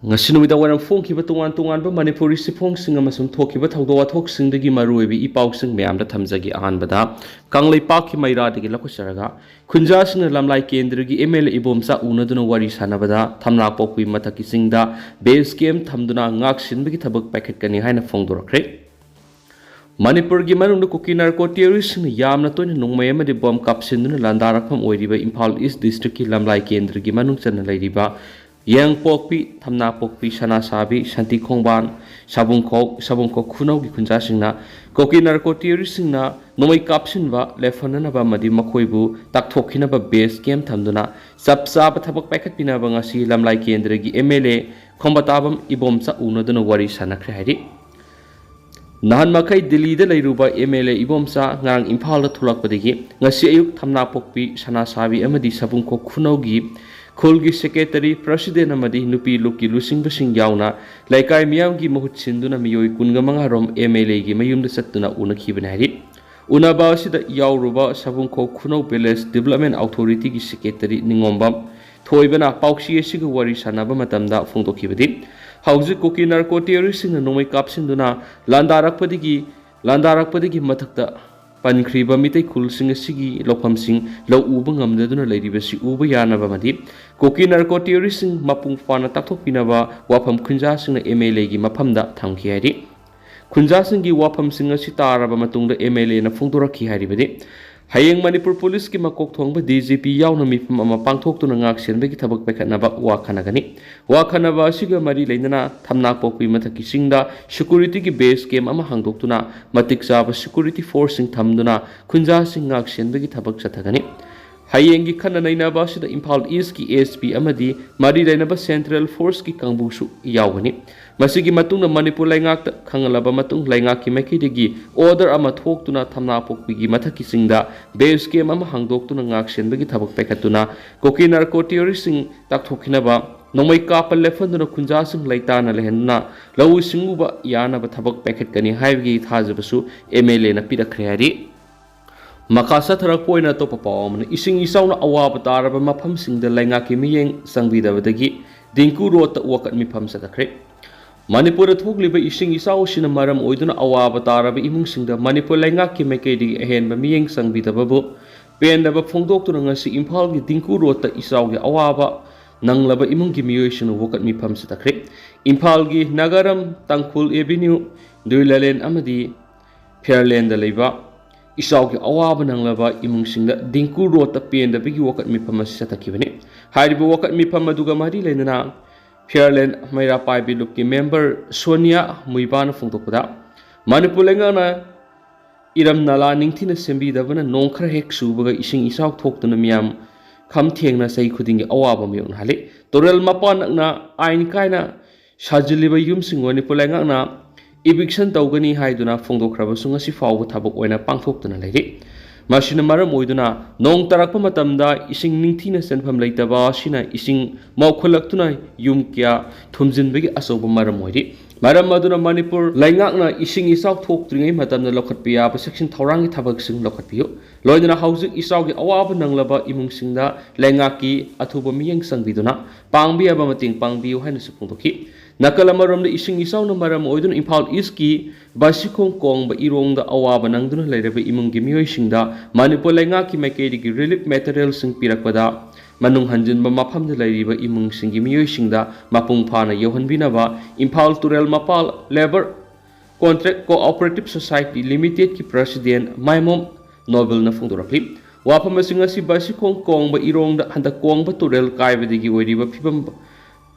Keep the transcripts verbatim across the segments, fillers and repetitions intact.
ꯉꯁꯤ ꯅꯨꯃꯤꯗꯥꯡ ꯋꯥꯏꯔꯝ ꯐꯣꯡꯈꯤꯕ ꯇꯣꯉꯥꯟ ꯇꯣꯉꯥꯟꯕ ꯃꯅꯤꯄꯨꯔꯤ ꯆꯦꯐꯣꯡꯁꯤꯡ ꯑꯃꯁꯨꯡ ꯊꯣꯛꯈꯤꯕ ꯊꯧꯗꯣꯛ ꯋꯥꯊꯣꯛꯁꯤꯡꯗꯒꯤ ꯃꯔꯨꯑꯣꯏꯕ ꯏ ꯄꯥꯎꯁꯤꯡ ꯃꯌꯥꯝꯗ ꯊꯝꯖꯒꯦ꯫ ꯑꯍꯥꯟꯕꯗ ꯀꯪꯂꯩꯄꯥꯛꯀꯤ ꯃꯩꯔꯥꯗꯒꯤ ꯂꯧꯈꯠꯆꯔꯒ, ꯈꯨꯟꯖꯥꯁꯤꯡꯅ ꯂꯝꯂꯥꯏ ꯀꯦꯟꯗ꯭ꯔꯒꯤ ꯑꯦꯝ ꯑꯦꯜ ꯑꯦ ꯏꯕꯣꯝꯆꯥ ꯎꯅꯗꯨꯅ ꯋꯥꯔꯤ ꯁꯥꯟꯅꯕꯗ ꯊꯝꯅꯥꯄꯣꯛꯄꯤ ꯃꯊꯛꯀꯤ ꯆꯤꯡꯗ ꯕꯦꯁ ꯀꯦꯝ ꯊꯝꯗꯨꯅ ꯉꯥꯛ ꯁꯦꯟꯕꯒꯤ ꯊꯕꯛ ꯄꯥꯏꯈꯠꯀꯅꯤ ꯍꯥꯏꯅ ꯐꯣꯡꯗꯣꯔꯛꯈ꯭ꯔꯦ꯫ ꯃꯅꯤꯄꯨꯔꯒꯤ ꯃꯅꯨꯡꯗ ꯀꯨꯀꯤ ꯅꯥꯔꯀꯣ ꯇꯦꯔꯣꯔꯤꯁꯁꯤꯡꯅ ꯌꯥꯝꯅ ꯇꯣꯏꯅ ꯅꯣꯡꯃꯩ ꯑꯃꯗꯤ ꯕꯣꯝ ꯀꯥꯞꯁꯤꯟꯗꯨꯅ ꯂꯥꯟꯗꯥꯔꯛꯐꯝ ꯑꯣꯏꯔꯤꯕ ꯏꯝꯐꯥꯜ ꯏꯁ ꯗꯤꯁꯇ꯭ꯔꯤꯛꯀꯤ ꯂꯝꯂꯥꯏ ꯀꯦꯟꯗ꯭ꯔꯒꯤ ꯃꯅꯨꯡ ꯆꯟꯅ ꯂꯩꯔꯤꯕ ꯌꯥꯡꯄꯣꯛꯄꯤ, ꯊꯝꯅꯥꯄꯣꯛꯄꯤ, ꯁꯅꯥꯁꯥꯕꯤ, ꯁꯥꯟꯇꯤ ꯈꯣꯡꯕꯥꯟ, ꯁꯥꯕꯨꯡꯈꯣꯛ, ꯁꯥꯕꯨꯡꯈꯣꯛ ꯈꯨꯅꯧꯒꯤ ꯈꯨꯟꯖꯥꯁꯤꯡꯅ ꯀꯨꯀꯤ ꯅꯥꯔꯀꯣ ꯇꯦꯔꯣꯔꯤꯁꯁꯤꯡꯅ ꯅꯣꯡꯃꯩ ꯀꯥꯞꯁꯤꯟꯕ ꯂꯦꯞꯍꯟꯅꯅꯕ ꯑꯃꯗꯤ ꯃꯈꯣꯏꯕꯨ ꯇꯥꯛꯊꯣꯛꯈꯤꯅꯕ ꯕꯦꯁ ꯀꯦꯝ ꯊꯝꯗꯨꯅ ꯆꯞ ꯆꯥꯕ ꯊꯕꯛ ꯄꯥꯏꯈꯠꯄꯤꯅꯕ ꯉꯁꯤ ꯂꯝꯂꯥꯏ ꯀꯦꯟꯗ꯭ꯔꯒꯤ ꯑꯦꯝ ꯑꯦꯜ ꯑꯦ ꯈꯣꯝꯕꯇꯥꯕꯝ ꯏꯕꯣꯝꯆꯥ ꯎꯅꯗꯨꯅ ꯋꯥꯔꯤ ꯁꯥꯟꯅꯈ꯭ꯔꯦ ꯍꯥꯏꯔꯤ꯫ ꯅꯍꯥꯟ ꯃꯈꯩ ꯗꯤꯜꯂꯤꯗ ꯂꯩꯔꯨꯕ ꯑꯦꯝ ꯑꯦꯜ ꯑꯦ ꯏꯕꯣꯝꯆꯥ ꯉꯔꯥꯡ ꯏꯝꯐꯥꯜꯗ ꯊꯣꯛꯂꯛꯄꯗꯒꯤ ꯉꯁꯤ ꯑꯌꯨꯛ ꯊꯝꯅꯥꯄꯣꯛꯄꯤ, ꯁꯅꯥꯁꯥꯕꯤ ꯑꯃꯗꯤ ꯁꯥꯕꯨꯡꯈꯣꯛ ꯈꯨꯅꯧꯒꯤ ꯈꯨꯜꯒꯤ ꯁꯦꯀ꯭ꯔꯦꯇꯔꯤ, ꯄ꯭ꯔꯁꯤꯗꯦꯟ ꯑꯃꯗꯤ ꯅꯨꯄꯤ ꯂꯨꯞꯀꯤ ꯂꯨꯆꯤꯡꯕꯁꯤꯡ ꯌꯥꯎꯅ ꯂꯩꯀꯥꯏ ꯃꯤꯌꯥꯝꯒꯤ ꯃꯍꯨꯠ ꯁꯤꯟꯗꯨꯅ ꯃꯤꯑꯣꯏ ꯀꯨꯟꯒ ꯃꯉꯥ ꯔꯣꯝ ꯑꯦꯝ ꯑꯦꯜ ꯑꯦꯒꯤ ꯃꯌꯨꯝꯗ ꯆꯠꯇꯨꯅ ꯎꯅꯈꯤꯕꯅꯤ ꯍꯥꯏꯔꯤ꯫ ꯎꯅꯕ ꯑꯁꯤꯗ ꯌꯥꯎꯔꯨꯕ ꯁꯥꯕꯨꯡꯈꯣꯛ ꯈꯨꯅꯧ ꯚꯤꯂꯦꯖ ꯗꯤꯕꯂꯞꯃꯦꯟ ꯑꯣꯊꯣꯔꯤꯇꯤꯒꯤ ꯁꯦꯀ꯭ꯔꯦꯇꯔꯤ ꯅꯤꯉꯣꯝꯕꯝ ꯊꯣꯏꯕꯅ ꯄꯥꯎꯆꯦ ꯑꯁꯤꯒ ꯋꯥꯔꯤ ꯁꯥꯟꯅꯕ ꯃꯇꯝꯗ ꯐꯣꯡꯗꯣꯛꯈꯤꯕꯗꯤ, ꯍꯧꯖꯤꯛ ꯀꯨꯀꯤ ꯅꯥꯔꯀꯣ ꯇꯦꯔꯣꯔꯤꯁꯁꯤꯡꯅ ꯅꯣꯡꯃꯩ ꯀꯥꯞꯁꯤꯟꯗꯨꯅ ꯂꯥꯟꯗꯥꯔꯛꯄꯗꯒꯤ, ꯂꯥꯟꯗꯥꯔꯛꯄꯗꯒꯤ ꯃꯊꯛꯇ ꯄꯟꯈ꯭ꯔꯤꯕ ꯃꯤꯇꯩ ꯈꯨꯜꯁꯤꯡ ꯑꯁꯤꯒꯤ ꯂꯧꯐꯝꯁꯤꯡ ꯂꯧ ꯎꯕ ꯉꯝꯗꯗꯨꯅ ꯂꯩꯔꯤꯕꯁꯤ ꯎꯕ ꯌꯥꯅꯕ ꯑꯃꯗꯤ ꯀꯨꯀꯤ ꯅꯥꯔꯀꯣ ꯇꯦꯔꯣꯔꯤꯁꯁꯤꯡ ꯃꯄꯨꯡ ꯐꯥꯅ ꯇꯥꯛꯊꯣꯛꯄꯤꯅꯕ ꯋꯥꯐꯝ ꯈꯨꯟꯖꯥꯁꯤꯡꯅ ꯑꯦꯝ ꯑꯦꯜ ꯑꯦꯒꯤ ꯃꯐꯝꯗ ꯊꯝꯈꯤ ꯍꯥꯏꯔꯤ꯫ ꯈꯨꯟꯖꯥꯁꯤꯡꯒꯤ ꯋꯥꯐꯝꯁꯤꯡ ꯑꯁꯤ ꯇꯥꯔꯕ ꯃꯇꯨꯡꯗ ꯑꯦꯝ ꯑꯦꯜ ꯑꯦꯅ ꯐꯣꯡꯗꯣꯔꯛꯈꯤ ꯍꯥꯏꯔꯤꯕꯗꯤ, ꯍꯌꯦꯡ ꯃꯅꯤꯄꯨꯔ ꯄꯨꯂꯤꯁꯀꯤ ꯃꯀꯣꯛ ꯊꯣꯡꯕ ꯗꯤ ꯖꯤ ꯄꯤ ꯌꯥꯎꯅ ꯃꯤꯐꯝ ꯑꯃ ꯄꯥꯡꯊꯣꯛꯇꯨꯅ ꯉꯥꯛ ꯁꯦꯟꯕꯒꯤ ꯊꯕꯛ ꯄꯥꯏꯈꯠꯅꯕ ꯋꯥ ꯈꯟꯅꯒꯅꯤ꯫ ꯋꯥ ꯈꯟꯅꯕ ꯑꯁꯤꯒ ꯃꯔꯤ ꯂꯩꯅꯅ ꯊꯝꯅꯥꯄꯣꯛꯄꯤ ꯃꯊꯛꯀꯤ ꯆꯤꯡꯗ ꯁꯦꯀ꯭ꯌꯨꯔꯤꯇꯤꯒꯤ ꯕꯦꯁ ꯀꯦꯝ ꯑꯃ ꯍꯥꯡꯗꯣꯛꯇꯨꯅ ꯃꯇꯤꯛ ꯆꯥꯕ ꯁꯦꯀ꯭ꯌꯨꯔꯤꯇꯤ ꯐꯣꯔꯁꯁꯤꯡ ꯊꯝꯗꯨꯅ ꯈꯨꯟꯖꯥꯁꯤꯡ ꯉꯥꯛ ꯁꯦꯟꯕꯒꯤ ꯊꯕꯛ ꯆꯠꯊꯒꯅꯤ꯫ ꯍꯌꯦꯡꯒꯤ ꯈꯟꯅ ꯅꯩꯅꯕ ꯑꯁꯤꯗ ꯏꯝꯐꯥꯜ ꯏꯁꯀꯤ ꯑꯦꯁ ꯄꯤ ꯑꯃꯗꯤ ꯃꯔꯤ ꯂꯩꯅꯕ ꯁꯦꯟꯇ꯭ꯔꯦꯜ ꯐꯣꯔꯁꯀꯤ ꯀꯥꯡꯕꯨꯁꯨ ꯌꯥꯎꯒꯅꯤ꯫ ꯃꯁꯤꯒꯤ ꯃꯇꯨꯡꯗ ꯃꯅꯤꯄꯨꯔ ꯂꯩꯉꯥꯛꯇ ꯈꯪꯍꯜꯂꯕ ꯃꯇꯨꯡ ꯂꯩꯉꯥꯛꯀꯤ ꯃꯥꯏꯀꯩꯗꯒꯤ ꯑꯣꯔꯗꯔ ꯑꯃ ꯊꯣꯛꯇꯨꯅ ꯊꯝꯅꯥꯄꯣꯛꯄꯤꯒꯤ ꯃꯊꯛꯀꯤ ꯆꯤꯡꯗ ꯕꯦꯁ ꯀꯦꯝ ꯑꯃ ꯍꯥꯡꯗꯣꯛꯇꯨꯅ ꯉꯥꯛ ꯁꯦꯟꯕꯒꯤ ꯊꯕꯛ ꯄꯥꯏꯈꯠꯇꯨꯅ ꯀꯨꯀꯤ ꯅꯥꯔꯀꯣ ꯇꯦꯔꯣꯔꯤꯁꯁꯤꯡ ꯇꯥꯛꯊꯣꯛꯈꯤꯅꯕ ꯅꯣꯡꯃꯩ ꯀꯥꯞꯄ ꯂꯦꯞꯍꯟꯗꯨꯅ ꯈꯨꯟꯖꯥꯁꯤꯡ ꯂꯩꯇꯥꯅ ꯂꯩꯍꯟꯗꯨꯅ ꯂꯧꯎ ꯁꯤꯡꯎꯕ ꯌꯥꯅꯕ ꯊꯕꯛ ꯄꯥꯏꯈꯠꯀꯅꯤ ꯍꯥꯏꯕꯒꯤ ꯊꯥꯖꯕꯁꯨ ꯑꯦꯝ ꯑꯦꯜ ꯑꯦꯅ ꯄꯤꯔꯛꯈ꯭ꯔꯦ ꯍꯥꯏꯔꯤ꯫ ꯃꯈꯥ ꯆꯠꯊꯔꯛꯄ ꯑꯣꯏꯅ ꯑꯇꯣꯞꯄ ꯄꯥꯎ ꯑꯃꯅ, ꯏꯁꯤꯡ ꯏꯆꯥꯎꯅ ꯑꯋꯥꯕ ꯇꯥꯔꯕ ꯃꯐꯝꯁꯤꯡꯗ ꯂꯩꯉꯥꯛꯀꯤ ꯃꯤꯠꯌꯦꯡ ꯆꯪꯕꯤꯗꯕꯗꯒꯤ ꯗꯤꯡꯀꯨ ꯔꯣꯗꯇ ꯋꯥꯀꯠ ꯃꯤꯐꯝ ꯆꯠꯊꯈ꯭ꯔꯦ꯫ ꯃꯅꯤꯄꯨꯔꯗ ꯊꯣꯛꯂꯤꯕ ꯏꯁꯤꯡ ꯏꯆꯥꯎ ꯑꯁꯤꯅ ꯃꯔꯝ ꯑꯣꯏꯗꯨꯅ ꯑꯋꯥꯕ ꯇꯥꯔꯕ ꯏꯃꯨꯡꯁꯤꯡꯗ ꯃꯅꯤꯄꯨꯔ ꯂꯩꯉꯥꯛꯀꯤ ꯃꯥꯏꯀꯩꯗꯒꯤ ꯑꯍꯦꯟꯕ ꯃꯤꯠꯌꯦꯡ ꯆꯪꯕꯤꯗꯕꯕꯨ ꯄꯦꯟꯗꯕ ꯐꯣꯡꯗꯣꯛꯇꯨꯅ ꯉꯁꯤ ꯏꯝꯐꯥꯜꯒꯤ ꯗꯤꯡꯀꯨ ꯔꯣꯗꯇ ꯏꯆꯥꯎꯒꯤ ꯑꯋꯥꯕ ꯅꯪꯂꯕ ꯏꯃꯨꯡꯒꯤ ꯃꯤꯑꯣꯏꯁꯤꯡꯅ ꯋꯥꯀꯠ ꯃꯤꯐꯝ ꯆꯠꯊꯈ꯭ꯔꯦ꯫ ꯏꯝꯐꯥꯜꯒꯤ ꯅꯥꯒꯥꯔꯥꯝ, ꯇꯥꯡꯈꯨꯜ ꯑꯦꯚꯦꯅ꯭ꯌꯨ, ꯗꯨꯏꯂꯥꯂꯦꯟ ꯑꯃꯗꯤ ꯐꯦꯌꯔꯂꯦꯟꯗ ꯂꯩꯕ ꯏꯆꯥꯎꯒꯤ ꯑꯋꯥꯕ ꯅꯪꯂꯕ ꯏꯃꯨꯡꯁꯤꯡꯗ ꯗꯤꯡꯀꯨ ꯔꯣꯗꯇ ꯄꯦꯟꯗꯕꯒꯤ ꯋꯥꯀꯠ ꯃꯤꯐꯝ ꯑꯁꯤ ꯆꯠꯊꯈꯤꯕꯅꯤ꯫ ꯍꯥꯏꯔꯤꯕ ꯋꯥꯀꯠ ꯃꯤꯐꯝ ꯑꯗꯨꯒ ꯃꯔꯤ ꯂꯩꯅꯅ ꯐꯦꯌꯔꯂꯦꯟ ꯃꯩꯔꯥ ꯄꯥꯏꯕꯤ ꯂꯨꯞꯀꯤ ꯃꯦꯝꯕꯔ ꯁꯣꯅꯤꯌꯥ ꯃꯨꯏꯕꯥꯅ ꯐꯣꯡꯗꯣꯛꯄꯗ, ꯃꯅꯤꯄꯨꯔ ꯂꯩꯉꯥꯛꯅ ꯏꯔꯝ ꯅꯂꯥ ꯅꯤꯡꯊꯤꯅ ꯁꯦꯝꯕꯤꯗꯕꯅ ꯅꯣꯡ ꯈꯔ ꯍꯦꯛ ꯆꯨꯕꯒ ꯏꯁꯤꯡ ꯏꯆꯥꯎ ꯊꯣꯛꯇꯨꯅ ꯃꯤꯌꯥꯝ ꯈꯝ ꯊꯦꯡꯅ ꯆꯍꯤ ꯈꯨꯗꯤꯡꯒꯤ ꯑꯋꯥꯕ ꯃꯥꯌꯣꯛꯅꯍꯜꯂꯤ꯫ ꯇꯨꯔꯦꯜ ꯃꯄꯥꯟ ꯅꯛꯅ ꯑꯥꯏꯟ ꯀꯥꯏꯅ ꯁꯥꯖꯤꯜꯂꯤꯕ ꯌꯨꯝꯁꯤꯡ ꯃꯅꯤꯄꯨꯔ ꯂꯩꯉꯥꯛꯅ ꯏꯚꯤꯛꯁꯟ ꯇꯧꯒꯅꯤ ꯍꯥꯏꯗꯨꯅ ꯐꯣꯡꯗꯣꯛꯈ꯭ꯔꯕꯁꯨ ꯉꯁꯤ ꯐꯥꯎꯕ ꯊꯕꯛ ꯑꯣꯏꯅ ꯄꯥꯡꯊꯣꯛꯇꯨꯅ ꯂꯩꯔꯤ꯫ ꯃꯁꯤꯅ ꯃꯔꯝ ꯑꯣꯏꯗꯨꯅ ꯅꯣꯡ ꯇꯥꯔꯛꯄ ꯃꯇꯝꯗ ꯏꯁꯤꯡ ꯅꯤꯡꯊꯤꯅ ꯆꯦꯟꯐꯝ ꯂꯩꯇꯕ ꯑꯁꯤꯅ ꯏꯁꯤꯡ ꯃꯧꯈꯠꯂꯛꯇꯨꯅ ꯌꯨꯝ ꯀꯌꯥ ꯊꯨꯝꯖꯤꯟꯕꯒꯤ ꯑꯆꯧꯕ ꯃꯔꯝ ꯑꯣꯏꯔꯤ꯫ ꯃꯔꯝ ꯑꯗꯨꯅ ꯃꯅꯤꯄꯨꯔ ꯂꯩꯉꯥꯛꯅ ꯏꯁꯤꯡ ꯏꯆꯥꯎ ꯊꯣꯛꯇ꯭ꯔꯤꯉꯩ ꯃꯇꯝꯗ ꯂꯧꯈꯠꯄ ꯌꯥꯕ ꯆꯦꯛꯁꯤꯟ ꯊꯧꯔꯥꯡꯒꯤ ꯊꯕꯛꯁꯤꯡ ꯂꯧꯈꯠꯄꯤꯌꯨ꯫ ꯂꯣꯏꯅꯅ ꯍꯧꯖꯤꯛ ꯏꯆꯥꯎꯒꯤ ꯑꯋꯥꯕ ꯅꯪꯂꯕ ꯏꯃꯨꯡꯁꯤꯡꯗ ꯂꯩꯉꯥꯛꯀꯤ ꯑꯊꯨꯕ ꯃꯤꯠꯌꯦꯡ ꯆꯪꯕꯤꯗꯨꯅ ꯄꯥꯡꯕ ꯌꯥꯕ ꯃꯇꯦꯡ ꯄꯥꯡꯕꯤꯌꯨ ꯍꯥꯏꯅꯁꯨ ꯐꯣꯡꯗꯣꯛꯈꯤ꯫ ꯅꯥꯀꯜ ꯑꯃꯔꯣꯝꯗ ꯏꯁꯤꯡ ꯏꯆꯥꯎꯅ ꯃꯔꯝ ꯑꯣꯏꯗꯨꯅ ꯏꯝꯐꯥꯜ ꯏꯁꯀꯤ ꯕꯥꯁꯤꯈꯣꯡ ꯀꯣꯡꯕ ꯏꯔꯣꯡꯗ ꯑꯋꯥꯕ ꯅꯪꯗꯨꯅ ꯂꯩꯔꯕ ꯏꯃꯨꯡꯒꯤ ꯃꯤꯑꯣꯏꯁꯤꯡꯗ ꯃꯅꯤꯄꯨꯔ ꯂꯩꯉꯥꯛꯀꯤ ꯃꯥꯏꯀꯩꯗꯒꯤ ꯔꯤꯂꯤꯐ ꯃꯦꯇꯔꯤꯌꯦꯜꯁꯤꯡ ꯄꯤꯔꯛꯄꯗ ꯃꯅꯨꯡ ꯍꯟꯖꯤꯟꯕ ꯃꯐꯝꯗ ꯂꯩꯔꯤꯕ ꯏꯃꯨꯡꯁꯤꯡꯒꯤ ꯃꯤꯑꯣꯏꯁꯤꯡꯗ ꯃꯄꯨꯡ ꯐꯥꯅ ꯌꯧꯍꯟꯕꯤꯅꯕ Imphal Turel Mapal labour contract cooperative society ꯂꯤꯃꯤꯇꯦꯗꯀꯤ ꯄ꯭ꯔꯁꯤꯗꯦꯟ ꯃꯥꯏꯃꯣꯝ ꯅꯣꯕꯦꯜꯅ ꯐꯣꯡꯗꯣꯔꯛꯂꯤ꯫ ꯋꯥꯐꯝ ꯑꯁꯤ ꯉꯁꯤ ꯕꯥꯁꯤꯈꯣꯡ ꯀꯣꯡꯕ ꯏꯔꯣꯡꯗ ꯍꯟꯗꯛ ꯀꯣꯡꯕ ꯇꯨꯔꯦꯜ ꯀꯥꯏꯕꯗꯒꯤ ꯑꯣꯏꯔꯤꯕ ꯐꯤꯕꯝ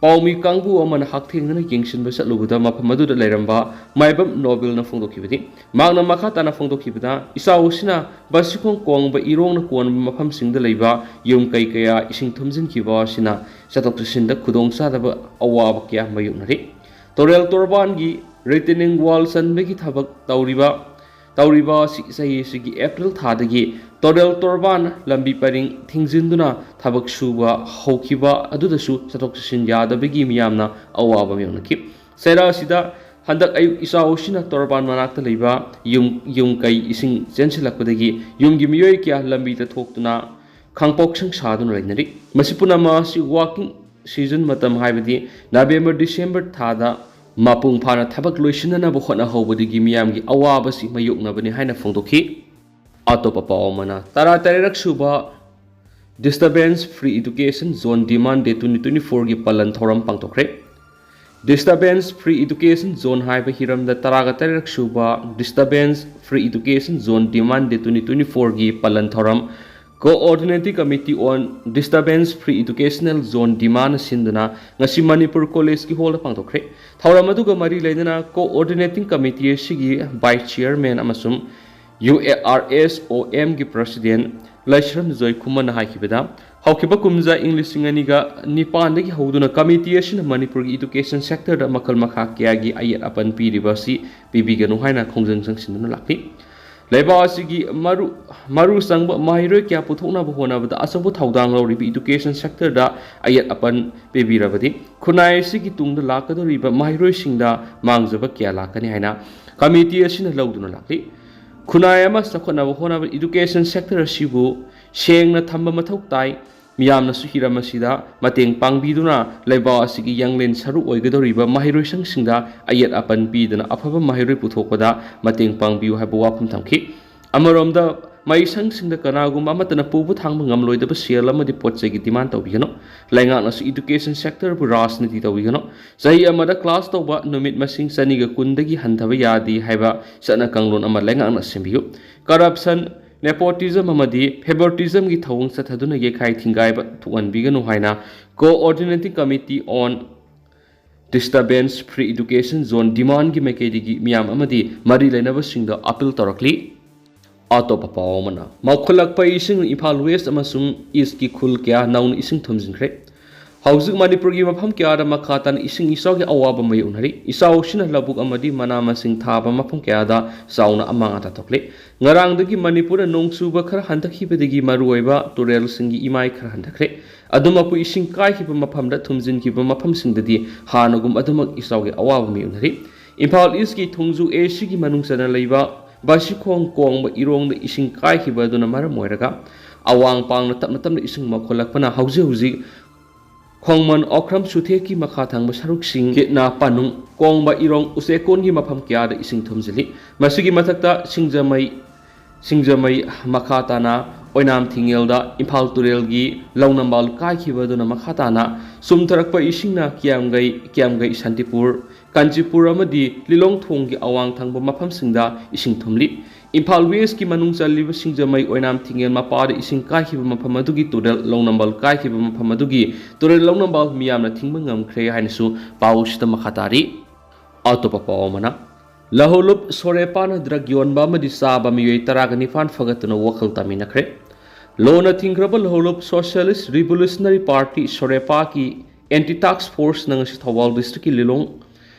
ꯄꯥꯎꯃꯤ ꯀꯥꯡꯕꯨ ꯑꯃꯅ ꯍꯛꯊꯦꯡꯅꯅ ꯌꯦꯡꯁꯤꯟꯕ ꯆꯠꯂꯨꯕꯗ ꯃꯐꯝ ꯑꯗꯨꯗ ꯂꯩꯔꯝꯕ ꯃꯥꯏꯕꯝ ꯅꯣꯕꯦꯜꯅ ꯐꯣꯡꯗꯣꯛꯈꯤꯕꯅꯤ꯫ ꯃꯍꯥꯛꯅ ꯃꯈꯥ ꯇꯥꯅ ꯐꯣꯡꯗꯣꯛꯈꯤꯕꯗ, ꯏꯆꯥꯎ ꯑꯁꯤꯅ ꯕꯥꯁꯤꯈꯣꯡ ꯀꯣꯡꯕ ꯏꯔꯣꯡꯅ ꯀꯣꯟꯕ ꯃꯐꯝꯁꯤꯡꯗ ꯂꯩꯕ ꯌꯨꯝ ꯀꯩ ꯀꯌꯥ ꯏꯁꯤꯡ ꯊꯨꯝꯖꯤꯟꯈꯤꯕ ꯑꯁꯤꯅ ꯆꯠꯊꯣꯛ ꯆꯠꯁꯤꯟꯗ ꯈꯨꯗꯣꯡꯆꯥꯗꯕ ꯑꯋꯥꯕ ꯀꯌꯥ ꯃꯥꯌꯣꯛꯅꯔꯤ꯫ ꯇꯣꯔꯦꯜ ꯇꯣꯔꯕꯥꯟꯒꯤ ꯔꯤꯇꯦꯅꯤꯡ ꯋꯥꯜ ꯆꯟꯕꯒꯤ ꯊꯕꯛ ꯇꯧꯔꯤꯕ ꯇꯧꯔꯤꯕ ꯑꯁꯤ ꯆꯍꯤ ꯑꯁꯤꯒꯤ ꯑꯦꯄ꯭ꯔꯤꯜ ꯊꯥꯗꯒꯤ ꯇꯣꯔꯦꯜ ꯇꯣꯔꯕꯥꯟ ꯂꯝꯕꯤ ꯄꯔꯤꯡ ꯊꯤꯡꯖꯤꯟꯗꯨꯅ ꯊꯕꯛ ꯁꯨꯕ ꯍꯧꯈꯤꯕ ꯑꯗꯨꯗꯁꯨ ꯆꯠꯊꯣꯛ ꯆꯠꯁꯤꯟ ꯌꯥꯗꯕꯒꯤ ꯃꯤꯌꯥꯝꯅ ꯑꯋꯥꯕ ꯃꯥꯌꯣꯛꯅꯈꯤ꯫ ꯆꯩꯔꯥ ꯑꯁꯤꯗ ꯍꯟꯗꯛ ꯑꯌꯨꯛ ꯏꯆꯥꯎ ꯑꯁꯤꯅ ꯇꯣꯔꯕꯥꯟ ꯃꯅꯥꯛꯇ ꯂꯩꯕ ꯌꯨꯝ, ꯌꯨꯝ ꯀꯩ ꯏꯁꯤꯡ ꯆꯦꯟꯁꯤꯜꯂꯛꯄꯗꯒꯤ ꯌꯨꯝꯒꯤ ꯃꯤꯑꯣꯏ ꯀꯌꯥ ꯂꯝꯕꯤꯗ ꯊꯣꯛꯇꯨꯅ ꯈꯥꯡꯄꯣꯛꯁꯪ ꯁꯥꯗꯨꯅ ꯂꯩꯅꯔꯤ꯫ ꯃꯁꯤ ꯄꯨꯝꯅꯃꯛ ꯑꯁꯤ ꯋꯥꯀꯤꯡ season ꯃꯇꯝ, ꯍꯥꯏꯕꯗꯤ November December ꯊꯥꯗ ꯃꯄꯨꯡ ꯐꯥꯅ ꯊꯕꯛ ꯂꯣꯏꯁꯤꯟꯅꯅꯕ ꯍꯣꯠꯅꯍꯧꯕꯗꯒꯤ ꯃꯤꯌꯥꯝꯒꯤ ꯑꯋꯥꯕꯁꯤ ꯃꯥꯌꯣꯛꯅꯕꯅꯤ ꯍꯥꯏꯅ ꯐꯣꯡꯗꯣꯛꯈꯤ꯫ ꯑꯇꯣꯞꯄ ꯄꯥꯎ ꯑꯃꯅ, ꯇꯔꯥꯇꯔꯦꯠ ꯁꯨꯕ Disturbance Free Education Zone Demand Day twenty twenty four ꯒꯤ ꯄꯥꯂꯟ ꯊꯧꯔꯝ ꯄꯥꯡꯊꯣꯛꯈ꯭ꯔꯦ꯫ Disturbance Free Education Zone ꯍꯥꯏꯕ ꯍꯤꯔꯝꯗ ꯇꯔꯥꯒ ꯇꯔꯦꯠ ꯁꯨꯕ Disturbance Free Education Zone Demand Day twenty twenty four ꯒꯤ ꯄꯥꯂꯟ ꯊꯧꯔꯝ Coordinating Committee on Disturbance Free Educational Zone Demand ꯁꯤꯟꯗꯨꯅ ꯉꯁꯤ ꯃꯅꯤꯄꯨꯔ ꯀꯣꯂꯦꯖꯀꯤ ꯍꯣꯜꯗ ꯄꯥꯡꯊꯣꯛꯈ꯭ꯔꯦ꯫ ꯊꯧꯔꯝ ꯑꯗꯨꯒ ꯃꯔꯤ ꯂꯩꯅꯅ Coordinating Committee ꯑꯁꯤꯒꯤ Vice Chairman ꯑꯃꯁꯨꯡ U A R S O M ꯒꯤ President ꯂꯥꯏꯁ꯭ꯔꯝ ꯖꯣꯏꯈꯨꯃꯟꯅ ꯍꯥꯏꯈꯤꯕꯗ, ꯍꯧꯈꯤꯕ ꯀꯨꯝꯖꯥ ꯏꯪ ꯂꯤꯁꯤꯡ ꯑꯅꯤꯒ ꯅꯤꯄꯥꯟꯗꯒꯤ ꯍꯧꯗꯨꯅ committee ꯑꯁꯤꯅ ꯃꯅꯤꯄꯨꯔꯒꯤ education sector ꯗ ꯃꯈꯜ ꯃꯈꯥ ꯀꯌꯥꯒꯤ ꯑꯌꯦꯠ ꯑꯄꯟ ꯄꯤꯔꯤꯕ ꯑꯁꯤ ꯄꯤꯕꯤꯒꯅꯨ ꯍꯥꯏꯅ ꯈꯣꯡꯖꯪ ꯆꯪꯁꯤꯟꯗꯨꯅ ꯂꯥꯛꯂꯤ꯫ ꯂꯩꯕꯥꯛ ꯑꯁꯤꯒꯤ ꯃꯔꯨ, ꯃꯔꯨ ꯆꯪꯕ ꯃꯍꯩꯔꯣꯏ ꯀꯌꯥ ꯄꯨꯊꯣꯛꯅꯕ ꯍꯣꯠꯅꯕꯗ ꯑꯆꯧꯕ ꯊꯧꯗꯥꯡ ꯂꯧꯔꯤꯕ education sector ꯗ ꯑꯌꯦꯠ ꯑꯄꯟ ꯄꯤꯕꯤꯔꯕꯗꯤ ꯈꯨꯟꯅꯥꯏ ꯑꯁꯤꯒꯤ ꯇꯨꯡꯗ ꯂꯥꯛꯀꯗꯧꯔꯤꯕ ꯃꯍꯩꯔꯣꯏꯁꯤꯡꯗ ꯃꯥꯡꯖꯕ ꯀꯌꯥ ꯂꯥꯛꯀꯅꯤ ꯍꯥꯏꯅ committee ꯑꯁꯤꯅ ꯂꯧꯗꯨꯅ ꯂꯥꯛꯂꯤ꯫ ꯈꯨꯟꯅꯥꯏ ꯑꯃ ꯆꯥꯎꯈꯠꯅꯕ ꯍꯣꯠꯅꯕ education sector ꯑꯁꯤꯕꯨ ꯁꯦꯡꯅ ꯊꯝꯕ ꯃꯊꯧ ꯇꯥꯏ꯫ ꯃꯤꯌꯥꯝꯅꯁꯨ ꯍꯤꯔꯝ ꯑꯁꯤꯗ ꯃꯇꯦꯡ ꯄꯥꯡꯕꯤꯗꯨꯅ ꯂꯩꯕꯥꯛ ꯑꯁꯤꯒꯤ ꯌꯥꯡꯂꯦꯟ ꯁꯔꯨꯛ ꯑꯣꯏꯒꯗꯧꯔꯤꯕ ꯃꯍꯩꯔꯣꯏꯁꯪꯁꯤꯡꯗ ꯑꯌꯦꯠ ꯑꯄꯟ ꯄꯤꯗꯨꯅ ꯑꯐꯕ ꯃꯍꯩꯔꯣꯏ ꯄꯨꯊꯣꯛꯄꯗ ꯃꯇꯦꯡ ꯄꯥꯡꯕꯤꯌꯨ ꯍꯥꯏꯕ ꯋꯥꯐꯝ ꯊꯝꯈꯤ꯫ ꯑꯃꯔꯣꯝꯗ, ꯃꯍꯩꯁꯪꯁꯤꯡꯗ ꯀꯅꯥꯒꯨꯝꯕ ꯑꯃꯠꯇꯅ ꯄꯨꯕ ꯊꯥꯡꯕ ꯉꯝꯂꯣꯏꯗꯕ ꯁꯦꯜ ꯑꯃꯗꯤ ꯄꯣꯠ ꯆꯩꯒꯤ demand ꯇꯧꯕꯤꯒꯅꯨ꯫ ꯂꯩꯉꯥꯛꯅꯁꯨ education sector ꯕꯨ ꯔꯥꯖꯅꯤꯇꯤ ꯇꯧꯕꯤꯒꯅꯨ꯫ ꯆꯍꯤ ꯑꯃꯗ class ꯇꯧꯕ ꯅꯨꯃꯤꯠ ꯃꯁꯤꯡ ꯆꯅꯤꯒ ꯀꯨꯟꯗꯒꯤ ꯍꯟꯊꯕ ꯌꯥꯗꯦ ꯍꯥꯏꯕ ꯆꯠꯅ ꯀꯥꯡꯂꯣꯟ ꯑꯃ ꯂꯩꯉꯥꯛꯅ ꯁꯦꯝꯕꯤꯌꯨ꯫ Corruption, nepotism ꯑꯃꯗꯤ favoritism ꯒꯤ ꯊꯧꯑꯣꯡ ꯆꯠꯊꯗꯨꯅ ꯌꯩꯈꯥꯏ ꯊꯤꯡꯒꯥꯏꯕ ꯊꯣꯛꯍꯟꯕꯤꯒꯅꯨ ꯍꯥꯏꯅ Coordinating Committee on Disturbance Free Education Zone Demand ꯒꯤ ꯃꯥꯏꯀꯩꯗꯒꯤ ꯃꯤꯌꯥꯝ ꯑꯃꯗꯤ ꯃꯔꯤ ꯂꯩꯅꯕꯁꯤꯡꯗ appeal ꯇꯧꯔꯛꯂꯤ꯫ ꯑꯇꯣꯞꯄ ꯄꯥꯎ ꯑꯃꯅ, ꯃꯧꯈꯠꯂꯛꯄ ꯏꯁꯤꯡ ꯏꯝꯐꯥꯜ West ꯑꯃꯁꯨꯡ East ꯀꯤ ꯈꯨꯜ ꯀꯌꯥ ꯅꯧꯅ ꯏꯁꯤꯡ ꯊꯨꯝꯖꯤꯟꯈ꯭ꯔꯦ꯫ ꯍꯧꯖꯤꯛ ꯃꯅꯤꯄꯨꯔꯒꯤ ꯃꯐꯝ ꯀꯌꯥꯗ ꯃꯈꯥ ꯇꯥꯅ ꯏꯁꯤꯡ ꯏꯆꯥꯎꯒꯤ ꯑꯋꯥꯕ ꯃꯥꯌꯣꯛꯅꯔꯤ꯫ ꯏꯆꯥꯎꯁꯤꯅ ꯂꯧꯕꯨꯛ ꯑꯃꯗꯤ ꯃꯅꯥ ꯃꯁꯤꯡ ꯊꯥꯕ ꯃꯐꯝ ꯀꯌꯥꯗ ꯆꯥꯎꯅ ꯑꯃꯥꯡ ꯑꯇꯥ ꯊꯣꯛꯂꯦ꯫ ꯉꯔꯥꯡꯗꯒꯤ ꯃꯅꯤꯄꯨꯔꯗ ꯅꯣꯡ ꯆꯨꯕ ꯈꯔ ꯍꯟꯊꯈꯤꯕꯗꯒꯤ ꯃꯔꯨꯑꯣꯏꯕ ꯇꯨꯔꯦꯜꯁꯤꯡꯒꯤ ꯏꯃꯥꯏ ꯈꯔ ꯍꯟꯊꯈ꯭ꯔꯦ꯫ ꯑꯗꯨꯃꯛꯄꯨ ꯏꯁꯤꯡ ꯀꯥꯏꯈꯤꯕ ꯃꯐꯝꯗ ꯊꯨꯝꯖꯤꯟꯈꯤꯕ ꯃꯐꯝꯁꯤꯡꯗꯗꯤ ꯍꯥꯟꯅꯒꯨꯝ ꯑꯗꯨꯃꯛ ꯏꯆꯥꯎꯒꯤ ꯑꯋꯥꯕ ꯃꯥꯌꯣꯛꯅꯔꯤ꯫ ꯏꯝꯐꯥꯜ East ꯀꯤ ꯊꯣꯡꯖꯨ A C ꯒꯤ ꯃꯅꯨꯡ ꯆꯟꯅ ꯂꯩꯕ ꯕꯥꯁꯤꯈꯣꯡ ꯀꯣꯡꯕ ꯏꯔꯣꯡꯗ ꯏꯁꯤꯡ ꯀꯥꯏꯈꯤꯕ ꯑꯗꯨꯅ ꯃꯔꯝ ꯑꯣꯏꯔꯒ ꯑꯋꯥꯡ ꯄꯥꯡꯅ ꯇꯞꯅ ꯇꯞꯅ ꯏꯁꯤꯡ ꯃꯧꯈꯠꯂꯛꯄꯅ ꯍꯧꯖꯤꯛ ꯍꯧꯖꯤꯛ ꯈꯣꯡꯃꯟ ꯑꯣꯀ꯭ꯔꯝ ꯆꯨꯊꯦꯛꯀꯤ ꯃꯈꯥ ꯊꯪꯕ ꯁꯔꯨꯛꯁꯤꯡ, ꯀꯤꯠꯅ ꯄꯥꯅꯨꯡ, ꯀꯣꯡꯕ ꯏꯔꯣꯡ ꯎꯆꯦꯛꯀꯣꯟꯒꯤ ꯃꯐꯝ ꯀꯌꯥꯗ ꯏꯁꯤꯡ ꯊꯨꯝꯖꯤꯜꯂꯤ꯫ ꯃꯁꯤꯒꯤ ꯃꯊꯛꯇ ꯁꯤꯡꯖꯃꯩ, ꯁꯤꯡꯖꯃꯩ ꯃꯈꯥ ꯇꯥꯅ ꯑꯣꯏꯅꯥꯝ ꯊꯤꯡꯉꯦꯜꯗ ꯏꯝꯐꯥꯜ ꯇꯨꯔꯦꯜꯒꯤ ꯂꯧꯅꯝꯕꯥꯜ ꯀꯥꯏꯈꯤꯕ ꯑꯗꯨꯅ ꯃꯈꯥ ꯇꯥꯅ ꯆꯨꯝꯊꯔꯛꯄ ꯏꯁꯤꯡꯅ ꯀꯤꯌꯥꯝꯒꯩ, ꯀꯤꯌꯥꯝꯒꯩ ꯁꯥꯟꯇꯤꯄꯨꯔ, ꯀꯥꯟꯆꯤꯄꯨꯔ ꯑꯃꯗꯤ ꯂꯤꯂꯣꯡ ꯊꯣꯡꯒꯤ ꯑꯋꯥꯡ ꯊꯪꯕ ꯃꯐꯝꯁꯤꯡꯗ ꯏꯁꯤꯡ ꯊꯨꯝꯂꯤ꯫ ꯏꯝꯐꯥꯜ ꯋꯦꯁꯀꯤ ꯃꯅꯨꯡ ꯆꯜꯂꯤꯕ ꯁꯤꯡꯖꯃꯩ ꯑꯣꯏꯅꯥꯝ ꯊꯤꯡꯉꯦꯜ ꯃꯄꯥꯗ ꯏꯁꯤꯡ ꯀꯥꯏꯈꯤꯕ ꯃꯐꯝ ꯑꯗꯨꯒꯤ ꯇꯨꯔꯦꯜ ꯂꯧꯅꯝꯕꯥꯜ ꯀꯥꯏꯈꯤꯕ ꯃꯐꯝ ꯑꯗꯨꯒꯤ ꯇꯨꯔꯦꯜ ꯂꯧꯅꯝꯕꯥꯜ ꯃꯤꯌꯥꯝꯅ ꯊꯤꯡꯕ ꯉꯝꯈ꯭ꯔꯦ ꯍꯥꯏꯅꯁꯨ ꯄꯥꯎ ꯑꯁꯤꯗ ꯃꯈꯥ ꯇꯥꯔꯤ꯫ ꯑꯇꯣꯞꯄ ꯄꯥꯎ ꯑꯃꯅ, ꯂꯍꯧꯂꯨꯞ ꯁꯣꯔꯦꯄꯥꯅ ꯗ꯭ꯔꯒ ꯌꯣꯟꯕ ꯑꯃꯗꯤ ꯆꯥꯕ ꯃꯤꯑꯣꯏ ꯇꯔꯥꯒ ꯅꯤꯄꯥꯟ ꯐꯒꯠꯇꯨꯅ ꯋꯥꯈꯜ ꯇꯥꯃꯤꯟꯅꯈ꯭ꯔꯦ꯫ ꯂꯣꯅ ꯊꯤꯡꯈ꯭ꯔꯕ ꯂꯍꯧꯂꯨꯞ ꯁꯣꯁꯤꯌꯦꯂꯤꯁ ꯔꯤꯚꯣꯂꯨꯁꯅꯔꯤ ꯄꯥꯔꯇꯤ ꯁꯣꯔꯦꯄꯥꯒꯤ ꯑꯦꯟꯇꯤ ꯇꯥꯛꯁ ꯐꯣꯔꯁꯅ ꯉꯁꯤ ꯊꯧꯕꯥꯜ ꯗꯤꯁꯇ꯭ꯔꯤꯛꯀꯤ ꯂꯤꯂꯣꯡ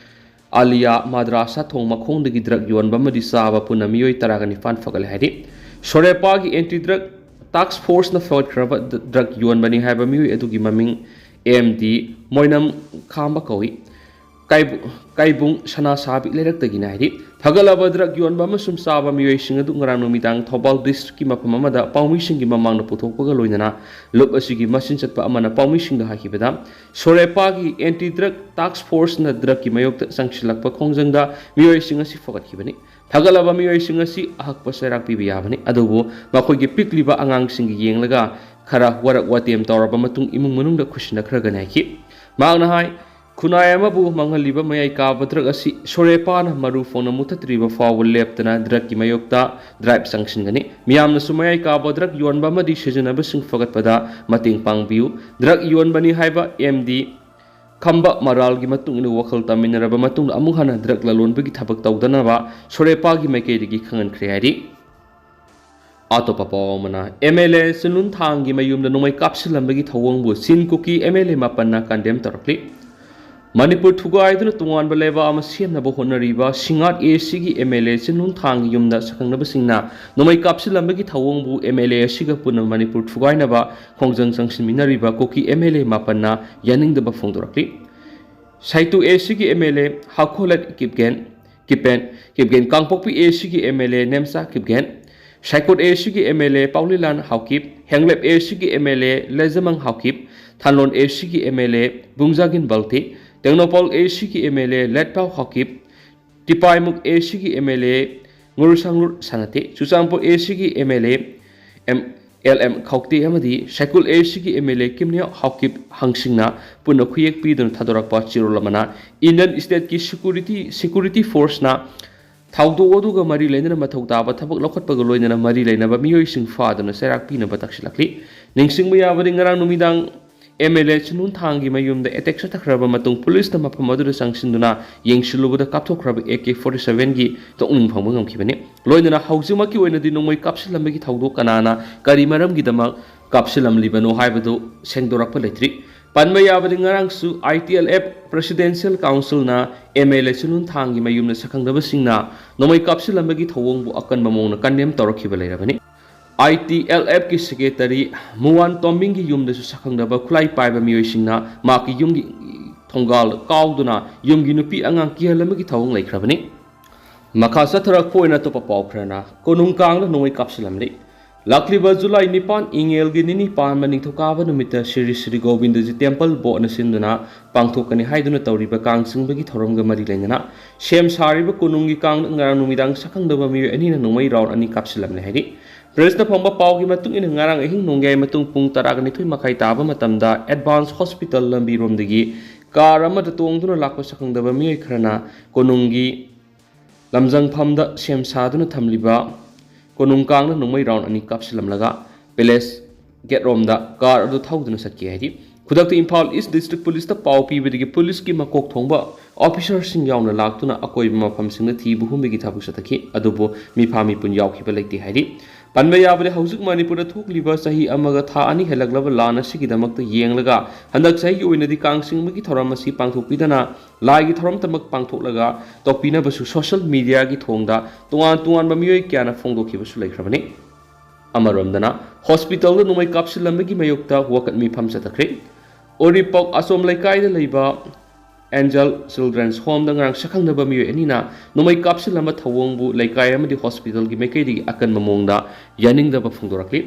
ꯑꯥꯂꯤꯌꯥ ꯃꯥꯗ꯭ꯔꯥꯁꯥ ꯊꯣꯡ ꯃꯈꯣꯡꯗꯒꯤ ꯗ꯭ꯔꯒ ꯌꯣꯟꯕ ꯑꯃꯗꯤ ꯆꯥꯕ ꯄꯨꯟꯅ ꯃꯤꯑꯣꯏ ꯇꯔꯥꯒ ꯅꯤꯄꯥꯟ ꯐꯒꯠꯂꯦ ꯍꯥꯏꯔꯤ꯫ ꯁꯣꯔꯦꯄꯥꯒꯤ ꯑꯦꯟꯇꯤ ꯗ꯭ꯔꯒ ꯇꯥꯛꯁ ꯐꯣꯔꯁꯅ ꯐꯒꯠꯈ꯭ꯔꯕ ꯗ-, ꯗ꯭ꯔꯒ ꯌꯣꯟꯕꯅꯤ ꯍꯥꯏꯕ ꯃꯤꯑꯣꯏ ꯑꯗꯨꯒꯤ ꯃꯃꯤꯡ ꯑꯦꯝ ꯗꯤ ꯃꯣꯏꯅꯝ ꯈꯥꯝꯕ ꯀꯧꯏ꯫ ꯀꯥꯏꯕꯨ-, ꯀꯥꯏꯕꯨꯡ ꯁꯅꯥꯁꯥꯕꯤ ꯂꯩꯔꯛꯇꯒꯤꯅꯤ ꯍꯥꯏꯔꯤ꯫ ꯐꯒꯠꯂꯕ ꯗ꯭ꯔꯒ ꯌꯣꯟꯕ ꯑꯃꯁꯨꯡ ꯆꯥꯕ ꯃꯤꯑꯣꯏꯁꯤꯡ ꯑꯗꯨ ꯉꯔꯥꯡ ꯅꯨꯃꯤꯗꯥꯡ ꯊꯧꯕꯥꯜ ꯗꯤꯁꯇ꯭ꯔꯤꯛꯀꯤ ꯃꯐꯝ ꯑꯃꯗ ꯄꯥꯎꯃꯤꯁꯤꯡꯒꯤ ꯃꯃꯥꯡꯗ ꯄꯨꯊꯣꯛꯄꯒ ꯂꯣꯏꯅꯅ ꯂꯨꯞ ꯑꯁꯤꯒꯤ ꯃꯆꯤꯟ ꯆꯠꯄ ꯑꯃꯅ ꯄꯥꯎꯃꯤꯁꯤꯡꯗ ꯍꯥꯏꯈꯤꯕꯗ, ꯁꯣꯔꯦꯄꯥꯒꯤ ꯑꯦꯟꯇꯤ ꯗ꯭ꯔꯒ ꯇꯥꯛꯁ ꯐꯣꯔꯁꯅ ꯗ꯭ꯔꯒꯀꯤ ꯃꯥꯌꯣꯛꯇ ꯆꯪꯁꯤꯜꯂꯛꯄ ꯈꯣꯡꯖꯪꯗ ꯃꯤꯑꯣꯏꯁꯤꯡ ꯑꯁꯤ ꯐꯒꯠꯈꯤꯕꯅꯤ꯫ ꯐꯒꯠꯂꯕ ꯃꯤꯑꯣꯏꯁꯤꯡ ꯑꯁꯤ ꯑꯍꯛꯄ ꯆꯩꯔꯥꯛ ꯄꯤꯕ ꯌꯥꯕꯅꯤ, ꯑꯗꯨꯕꯨ ꯃꯈꯣꯏꯒꯤ ꯄꯤꯛꯂꯤꯕ ꯑꯉꯥꯡꯁꯤꯡꯒꯤ ꯌꯦꯡꯂꯒ ꯈꯔ ꯋꯥꯔꯛ ꯋꯥꯇꯦꯝ ꯇꯧꯔꯕ ꯃꯇꯨꯡ ꯏꯃꯨꯡ ꯃꯅꯨꯡꯗ ꯈꯨꯠꯁꯤꯟꯅꯈ꯭ꯔꯒꯅꯤ ꯍꯥꯏꯈꯤ꯫ ꯃꯍꯥꯛꯅ ꯍꯥꯏ, ꯈꯨꯟꯅꯥꯏ ꯑꯃꯕꯨ ꯃꯥꯡꯍꯜꯂꯤꯕ ꯃꯌꯥꯏ ꯀꯥꯕ ꯗ꯭ꯔꯒ ꯑꯁꯤ ꯁꯣꯔꯦꯄꯥꯅ ꯃꯔꯨ ꯐꯣꯡꯅ ꯃꯨꯊꯠꯇ꯭ꯔꯤꯕ ꯐꯥꯎꯕ ꯂꯦꯞꯇꯅ ꯗ꯭ꯔꯒꯀꯤ ꯃꯥꯌꯣꯛꯇ ꯗ꯭ꯔꯥꯏꯚ ꯆꯪꯁꯤꯟꯒꯅꯤ꯫ ꯃꯤꯌꯥꯝꯅꯁꯨ ꯃꯌꯥꯏ ꯀꯥꯕ ꯗ꯭ꯔꯒ ꯌꯣꯟꯕ ꯑꯃꯗꯤ ꯁꯤꯖꯤꯟꯅꯕꯁꯤꯡ ꯐꯒꯠꯄꯗ ꯃꯇꯦꯡ ꯄꯥꯡꯕꯤꯌꯨ꯫ ꯗ꯭ꯔꯒ ꯌꯣꯟꯕꯅꯤ ꯍꯥꯏꯕ ꯑꯦꯝ ꯗꯤ ꯈꯝꯕ ꯃꯔꯥꯜꯒꯤ ꯃꯇꯨꯡ ꯏꯟꯅ ꯋꯥꯈꯜ ꯇꯥꯃꯤꯟꯅꯔꯕ ꯃꯇꯨꯡꯗ ꯑꯃꯨꯛ ꯍꯟꯅ ꯗ꯭ꯔꯒ ꯂꯂꯣꯟꯕꯒꯤ ꯊꯕꯛ ꯇꯧꯗꯅꯕ ꯁꯣꯔꯦꯄꯥꯒꯤ ꯃꯥꯏꯀꯩꯗꯒꯤ ꯈꯪꯍꯟꯈ꯭ꯔꯦ ꯍꯥꯏꯔꯤ꯫ ꯑꯇꯣꯞꯄ ꯄꯥꯎ ꯑꯃꯅ, ꯑꯦꯝ ꯑꯦꯜ ꯑꯦ ꯆꯤꯟꯂꯨꯟꯊꯥꯡꯒꯤ ꯃꯌꯨꯝꯗ ꯅꯣꯡꯃꯩ ꯀꯥꯞꯁꯤꯜꯂꯝꯕꯒꯤ ꯊꯧꯑꯣꯡꯕꯨ ꯆꯤꯟ ꯀꯨꯀꯤ ꯑꯦꯝ ꯑꯦꯜ ꯑꯦ ꯃꯥꯄꯟꯅ ꯀꯟꯗꯦꯝ ꯇꯧꯔꯛꯂꯤ꯫ ꯃꯅꯤꯄꯨꯔ ꯊꯨꯒꯥꯏꯗꯨꯅ ꯇꯣꯉꯥꯟꯕ ꯂꯩꯕꯥꯛ ꯑꯃ ꯁꯦꯝꯅꯕ ꯍꯣꯠꯅꯔꯤꯕ ꯁꯤꯡꯉꯥꯠ ꯑꯦ ꯁꯤꯒꯤ ꯑꯦꯝ ꯑꯦꯜ ꯑꯦ ꯆꯤꯟꯂꯨꯟꯊꯥꯡꯒꯤ ꯌꯨꯝꯗ ꯁꯛꯈꯪꯅꯕꯁꯤꯡꯅ ꯅꯣꯡꯃꯩ ꯀꯥꯞꯁꯤꯜꯂꯝꯕꯒꯤ ꯊꯧꯑꯣꯡꯕꯨ ꯑꯦꯝ ꯑꯦꯜ ꯑꯦ ꯑꯁꯤꯒ ꯄꯨꯟꯅ ꯃꯅꯤꯄꯨꯔ ꯊꯨꯒꯥꯏꯅꯕ ꯈꯣꯡꯖꯪ ꯆꯪꯁꯤꯟꯃꯤꯟꯅꯔꯤꯕ ꯀꯨꯀꯤ ꯑꯦꯝ ꯑꯦꯜ ꯑꯦ ꯃꯥꯄꯟꯅ ꯌꯥꯅꯤꯡꯗꯕ ꯐꯣꯡꯗꯣꯔꯛꯂꯤ꯫ ꯁꯥꯏꯇꯨ ꯑꯦ ꯁꯤꯒꯤ M L A Haokholet Kipgen, Kipen, Kipgen, Kangpokpi A ꯁꯤꯒꯤ M L A Nemcha Kipgen, Saikot A ꯁꯤꯒꯤ M L A Paolienlal Haokip, Henglep A ꯁꯤꯒꯤ M L A Letzamang Haokip, Thanlon A ꯁꯤꯒꯤ ꯑꯦꯝ ꯑꯦꯜ ꯑꯦ ꯕꯨꯡꯖꯥꯒꯤꯟ ꯕꯜꯇꯦ, ꯇꯦꯡꯅꯧꯄꯜ ꯑꯦ ꯁꯤꯒꯤ M L A Letpao Haokip, Tipaimukh A ꯁꯤꯒꯤ M L A Ngursanglur Sanate, Churachandpur A ꯁꯤꯒꯤ M L A M L M ꯈꯧꯇꯦ ꯑꯃꯗꯤ ꯁꯥꯏꯀꯨꯜ ꯑꯦ ꯁꯤꯒꯤ ꯑꯦꯝ ꯑꯦꯜ ꯑꯦ ꯀꯤꯝꯅꯤꯌꯣ ꯍꯥꯎꯀꯤꯞ ꯍꯪꯁꯤꯡꯅ ꯄꯨꯟꯅ ꯈꯨꯌꯦꯛ ꯄꯤꯗꯨꯅ ꯊꯥꯗꯣꯔꯛꯄ ꯆꯦꯔꯣꯜ ꯑꯃꯅ ꯏꯟꯗꯤꯌꯟ ꯁ꯭ꯇꯦꯠꯀꯤ ꯁꯦꯀ꯭ꯌꯨꯔꯤꯇꯤ, ꯁꯦꯀ꯭ꯌꯨꯔꯤꯇꯤ ꯐꯣꯔꯁꯅ ꯊꯧꯗꯣꯛ ꯑꯗꯨꯒ ꯃꯔꯤ ꯂꯩꯅꯅ ꯃꯊꯧ ꯇꯥꯕ ꯊꯕꯛ ꯂꯧꯈꯠꯄꯒ ꯂꯣꯏꯅꯅ ꯃꯔꯤ ꯂꯩꯅꯕ ꯃꯤꯑꯣꯏꯁꯤꯡ ꯐꯥꯗꯨꯅ ꯆꯩꯔꯥꯛ ꯄꯤꯅꯕ ꯇꯛꯁꯤꯜꯂꯛꯂꯤ꯫ ꯅꯤꯡꯁꯤꯡꯕ ꯌꯥꯕꯗꯤ, ꯉꯔꯥꯡ ꯅꯨꯃꯤꯗꯥꯡ ꯑꯦꯝ ꯑꯦꯜ ꯑꯦ ꯆꯤꯟꯍꯨꯟ ꯊꯥꯡꯒꯤ ꯃꯌꯨꯝꯗ ꯑꯦꯇꯦꯛ ꯆꯠꯊꯈ꯭ꯔꯕ ꯃꯇꯨꯡ ꯄꯨꯂꯤꯁꯅ ꯃꯐꯝ ꯑꯗꯨꯗ ꯆꯪꯁꯤꯟꯗꯨꯅ ꯌꯦꯡꯁꯤꯜꯂꯨꯕꯗ ꯀꯥꯞꯊꯣꯛꯈ꯭ꯔꯕ ꯑꯦ ꯀꯦ ꯐꯣꯔꯇꯤ ꯁꯚꯦꯟꯒꯤ ꯇꯣꯛꯅꯤꯡ ꯐꯪꯕ ꯉꯝꯈꯤꯕꯅꯤ꯫ ꯂꯣꯏꯅꯅ ꯍꯧꯖꯤꯛꯃꯛꯀꯤ ꯑꯣꯏꯅꯗꯤ ꯅꯣꯡꯃꯩ ꯀꯥꯞꯁꯤꯜꯂꯝꯕꯒꯤ ꯊꯧꯗꯣꯛ ꯀꯅꯥꯅ ꯀꯔꯤ ꯃꯔꯝꯒꯤꯗꯃꯛ ꯀꯥꯞꯁꯤꯜꯂꯝꯂꯤꯕꯅꯣ ꯍꯥꯏꯕꯗꯨ ꯁꯦꯡꯗꯣꯔꯛꯄ ꯂꯩꯇ꯭ꯔꯤ꯫ ꯄꯟꯕ ꯌꯥꯕꯗꯤ, ꯉꯔꯥꯡꯁꯨ ꯑꯥꯏ ꯇꯤ ꯑꯦꯜ ꯑꯦꯐ ꯄ꯭ꯔꯦꯁꯤꯗꯦꯟꯁꯤꯌꯦꯜ ꯀꯥꯎꯟꯁꯤꯜꯅ ꯑꯦꯝ ꯑꯦꯜ ꯑꯦ ꯆꯤꯟꯍꯨꯟ ꯊꯥꯡꯒꯤ ꯃꯌꯨꯝꯗ ꯁꯛꯈꯪꯗꯕꯁꯤꯡꯅ ꯅꯣꯡꯃꯩ ꯀꯥꯞꯁꯤꯜꯂꯝꯕꯒꯤ ꯊꯧꯑꯣꯡꯕꯨ ꯑꯀꯟꯕ ꯃꯑꯣꯡꯗ ꯀꯟꯗꯦꯝ ꯇꯧꯔꯛꯈꯤꯕ ꯂꯩꯔꯕꯅꯤ꯫ ꯑꯥꯏ ꯇꯤ ꯑꯦꯜ ꯑꯦꯐꯀꯤ ꯁꯦꯀ꯭ꯔꯦꯇꯔꯤ ꯃꯨꯋꯥꯟ ꯇꯣꯝꯕꯤꯡꯒꯤ ꯌꯨꯝꯗꯁꯨ ꯁꯛꯈꯪꯗꯕ ꯈꯨꯠꯂꯥꯏ ꯄꯥꯏꯕ ꯃꯤꯑꯣꯏꯁꯤꯡꯅ ꯃꯍꯥꯛꯀꯤ ꯌꯨꯝꯒꯤ ꯊꯣꯡꯒꯥꯜ ꯀꯥꯎꯗꯨꯅ ꯌꯨꯝꯒꯤ ꯅꯨꯄꯤ ꯑꯉꯥꯡ ꯀꯤꯍꯜꯂꯝꯕꯒꯤ ꯊꯧꯑꯣꯡ ꯂꯩꯈ꯭ꯔꯕꯅꯤ꯫ ꯃꯈꯥ ꯆꯠꯊꯔꯛꯄ ꯑꯣꯏꯅ ꯑꯇꯣꯞꯄ ꯄꯥꯎ ꯈꯔꯅ, ꯀꯣꯅꯨꯡ ꯀꯥꯡꯗ ꯅꯣꯡꯃꯩ ꯀꯥꯞꯁꯤꯜꯂꯝꯂꯤ꯫ ꯂꯥꯛꯂꯤꯕ ꯖꯨꯂꯥꯏ ꯅꯤꯄꯥꯟ, ꯏꯉꯦꯜꯒꯤ ꯅꯤꯅꯤ ꯄꯥꯟꯕ ꯅꯤꯡꯊꯧꯀꯥꯕ ꯅꯨꯃꯤꯠꯇ ꯁ꯭ꯔꯤ ꯁ꯭ꯔꯤ ꯒꯣꯕꯤꯟꯗꯖꯤ ꯇꯦꯝꯄꯜ ꯕꯣꯔꯗꯅ ꯁꯤꯟꯗꯨꯅ ꯄꯥꯡꯊꯣꯛꯀꯅꯤ ꯍꯥꯏꯗꯨꯅ ꯇꯧꯔꯤꯕ ꯀꯥꯡ ꯆꯤꯡꯕꯒꯤ ꯊꯧꯔꯝꯒ ꯃꯔꯤ ꯂꯩꯅꯅ ꯁꯦꯝ ꯁꯥꯔꯤꯕ ꯀꯣꯅꯨꯡꯒꯤ ꯀꯥꯡꯗ ꯉꯔꯥꯡ ꯅꯨꯃꯤꯗꯥꯡ ꯁꯛꯈꯪꯗꯕ ꯃꯤꯑꯣꯏ ꯑꯅꯤꯅ ꯅꯣꯡꯃꯩ ꯔꯥꯎꯟ ꯑꯅꯤ ꯀꯥꯞꯁꯤꯜꯂꯝꯂꯦ ꯍꯥꯏꯔꯤ꯫ ꯄ꯭ꯔꯦꯁꯇ ꯐꯪꯕ ꯄꯥꯎꯒꯤ ꯃꯇꯨꯡ ꯏꯟꯅ, ꯉꯔꯥꯡ ꯑꯍꯤꯡ ꯅꯣꯡꯌꯥꯏ ꯃꯇꯨꯡ ꯄꯨꯡ ꯇꯔꯥꯒ ꯅꯤꯊꯣꯏ ꯃꯈꯥꯏ ꯇꯥꯕ ꯃꯇꯝꯗ ꯑꯦꯗꯚꯥꯟꯁ ꯍꯣꯁꯄꯤꯇꯥꯜ ꯂꯝꯕꯤꯔꯣꯝꯗꯒꯤ ꯀꯥꯔ ꯑꯃꯗ ꯇꯣꯡꯗꯨꯅ ꯂꯥꯛꯄ ꯁꯛꯈꯪꯗꯕ ꯃꯤꯑꯣꯏ ꯈꯔꯅ ꯀꯣꯅꯨꯡꯒꯤ ꯂꯝꯖꯪꯐꯝꯗ ꯁꯦꯝ ꯁꯥꯗꯨꯅ ꯊꯝꯂꯤꯕ ꯀꯣꯅꯨꯡ ꯀꯥꯡꯗ ꯅꯣꯡꯃꯩ ꯔꯥꯎꯟ ꯑꯅꯤ ꯀꯥꯞꯁꯤꯜꯂꯝꯂꯒ ꯄꯦꯂꯦꯁ ꯒꯦꯠꯔꯣꯝꯗ ꯀꯥꯔ ꯑꯗꯨ ꯊꯧꯗꯨꯅ ꯆꯠꯈꯤ ꯍꯥꯏꯔꯤ꯫ ꯈꯨꯗꯛꯇ ꯏꯝꯐꯥꯜ ꯏꯁ ꯗꯤꯁꯇ꯭ꯔꯤꯛ ꯄꯨꯂꯤꯁꯇ ꯄꯥꯎ ꯄꯤꯕꯗꯒꯤ ꯄꯨꯂꯤꯁꯀꯤ ꯃꯀꯣꯛ ꯊꯣꯡꯕ ꯑꯣꯐꯤꯁꯥꯔꯁꯤꯡ ꯌꯥꯎꯅ ꯂꯥꯛꯇꯨꯅ ꯑꯀꯣꯏꯕ ꯃꯐꯝꯁꯤꯡꯗ ꯊꯤꯕ ꯍꯨꯝꯕꯒꯤ ꯊꯕꯛ ꯆꯠꯊꯈꯤ, ꯑꯗꯨꯕꯨ ꯃꯤꯐꯥ ꯃꯤꯄꯨꯟ ꯌꯥꯎꯈꯤꯕ ꯂꯩꯇꯦ ꯍꯥꯏꯔꯤ꯫ ꯄꯟꯕ ꯌꯥꯕꯗꯤ, ꯍꯧꯖꯤꯛ ꯃꯅꯤꯄꯨꯔꯗ ꯊꯣꯛꯂꯤꯕ ꯆꯍꯤ ꯑꯃꯒ ꯊꯥ ꯑꯅꯤ ꯍꯦꯜꯂꯛꯂꯕ ꯂꯥꯟ ꯑꯁꯤꯒꯤꯗꯃꯛꯇ ꯌꯦꯡꯂꯒ ꯍꯟꯗꯛ ꯆꯍꯤꯒꯤ ꯑꯣꯏꯅꯗꯤ ꯀꯥꯡ ꯆꯤꯡꯕꯒꯤ ꯊꯧꯔꯝ ꯑꯁꯤ ꯄꯥꯡꯊꯣꯛꯄꯤꯗꯅ ꯂꯥꯏꯒꯤ ꯊꯧꯔꯝꯇꯃꯛ ꯄꯥꯡꯊꯣꯛꯂꯒ ꯇꯧꯕꯤꯅꯕꯁꯨ ꯁꯣꯁꯤꯌꯦꯜ ꯃꯤꯗꯤꯌꯥꯒꯤ ꯊꯣꯡꯗ ꯇꯣꯉꯥꯟ ꯇꯣꯉꯥꯟꯕ ꯃꯤꯑꯣꯏ ꯀꯌꯥꯅ ꯐꯣꯡꯗꯣꯛꯈꯤꯕꯁꯨ ꯂꯩꯈ꯭ꯔꯕꯅꯤ꯫ ꯑꯃꯔꯣꯝꯗꯅ, ꯍꯣꯁꯄꯤꯇꯥꯜꯗ ꯅꯣꯡꯃꯩ ꯀꯥꯞꯁꯤꯜꯂꯝꯕꯒꯤ ꯃꯥꯌꯣꯛꯇ ꯋꯥꯀꯠ ꯃꯤꯐꯝ ꯆꯠꯊꯈ꯭ꯔꯦ꯫ ꯎꯔꯤꯄꯣꯛ ꯑꯆꯣꯝ ꯂꯩꯀꯥꯏꯗ ꯂꯩꯕ ꯑꯦꯟꯖꯦꯜ ꯆꯤꯜꯗ꯭ꯔꯦꯟꯁ ꯍꯣꯝꯗ ꯉꯔꯥꯡ ꯁꯛꯈꯪꯗꯕ ꯃꯤꯑꯣꯏ ꯑꯅꯤꯅ ꯅꯣꯡꯃꯩ ꯀꯥꯞꯁꯤꯜꯂꯝꯕ ꯊꯧꯑꯣꯡꯕꯨ ꯂꯩꯀꯥꯏ ꯑꯃꯗꯤ ꯍꯣꯁꯄꯤꯇꯥꯜꯒꯤ ꯃꯥꯏꯀꯩꯗꯒꯤ ꯑꯀꯟꯕ ꯃꯑꯣꯡꯗ ꯌꯥꯅꯤꯡꯗꯕ ꯐꯣꯡꯗꯣꯔꯛꯂꯤ꯫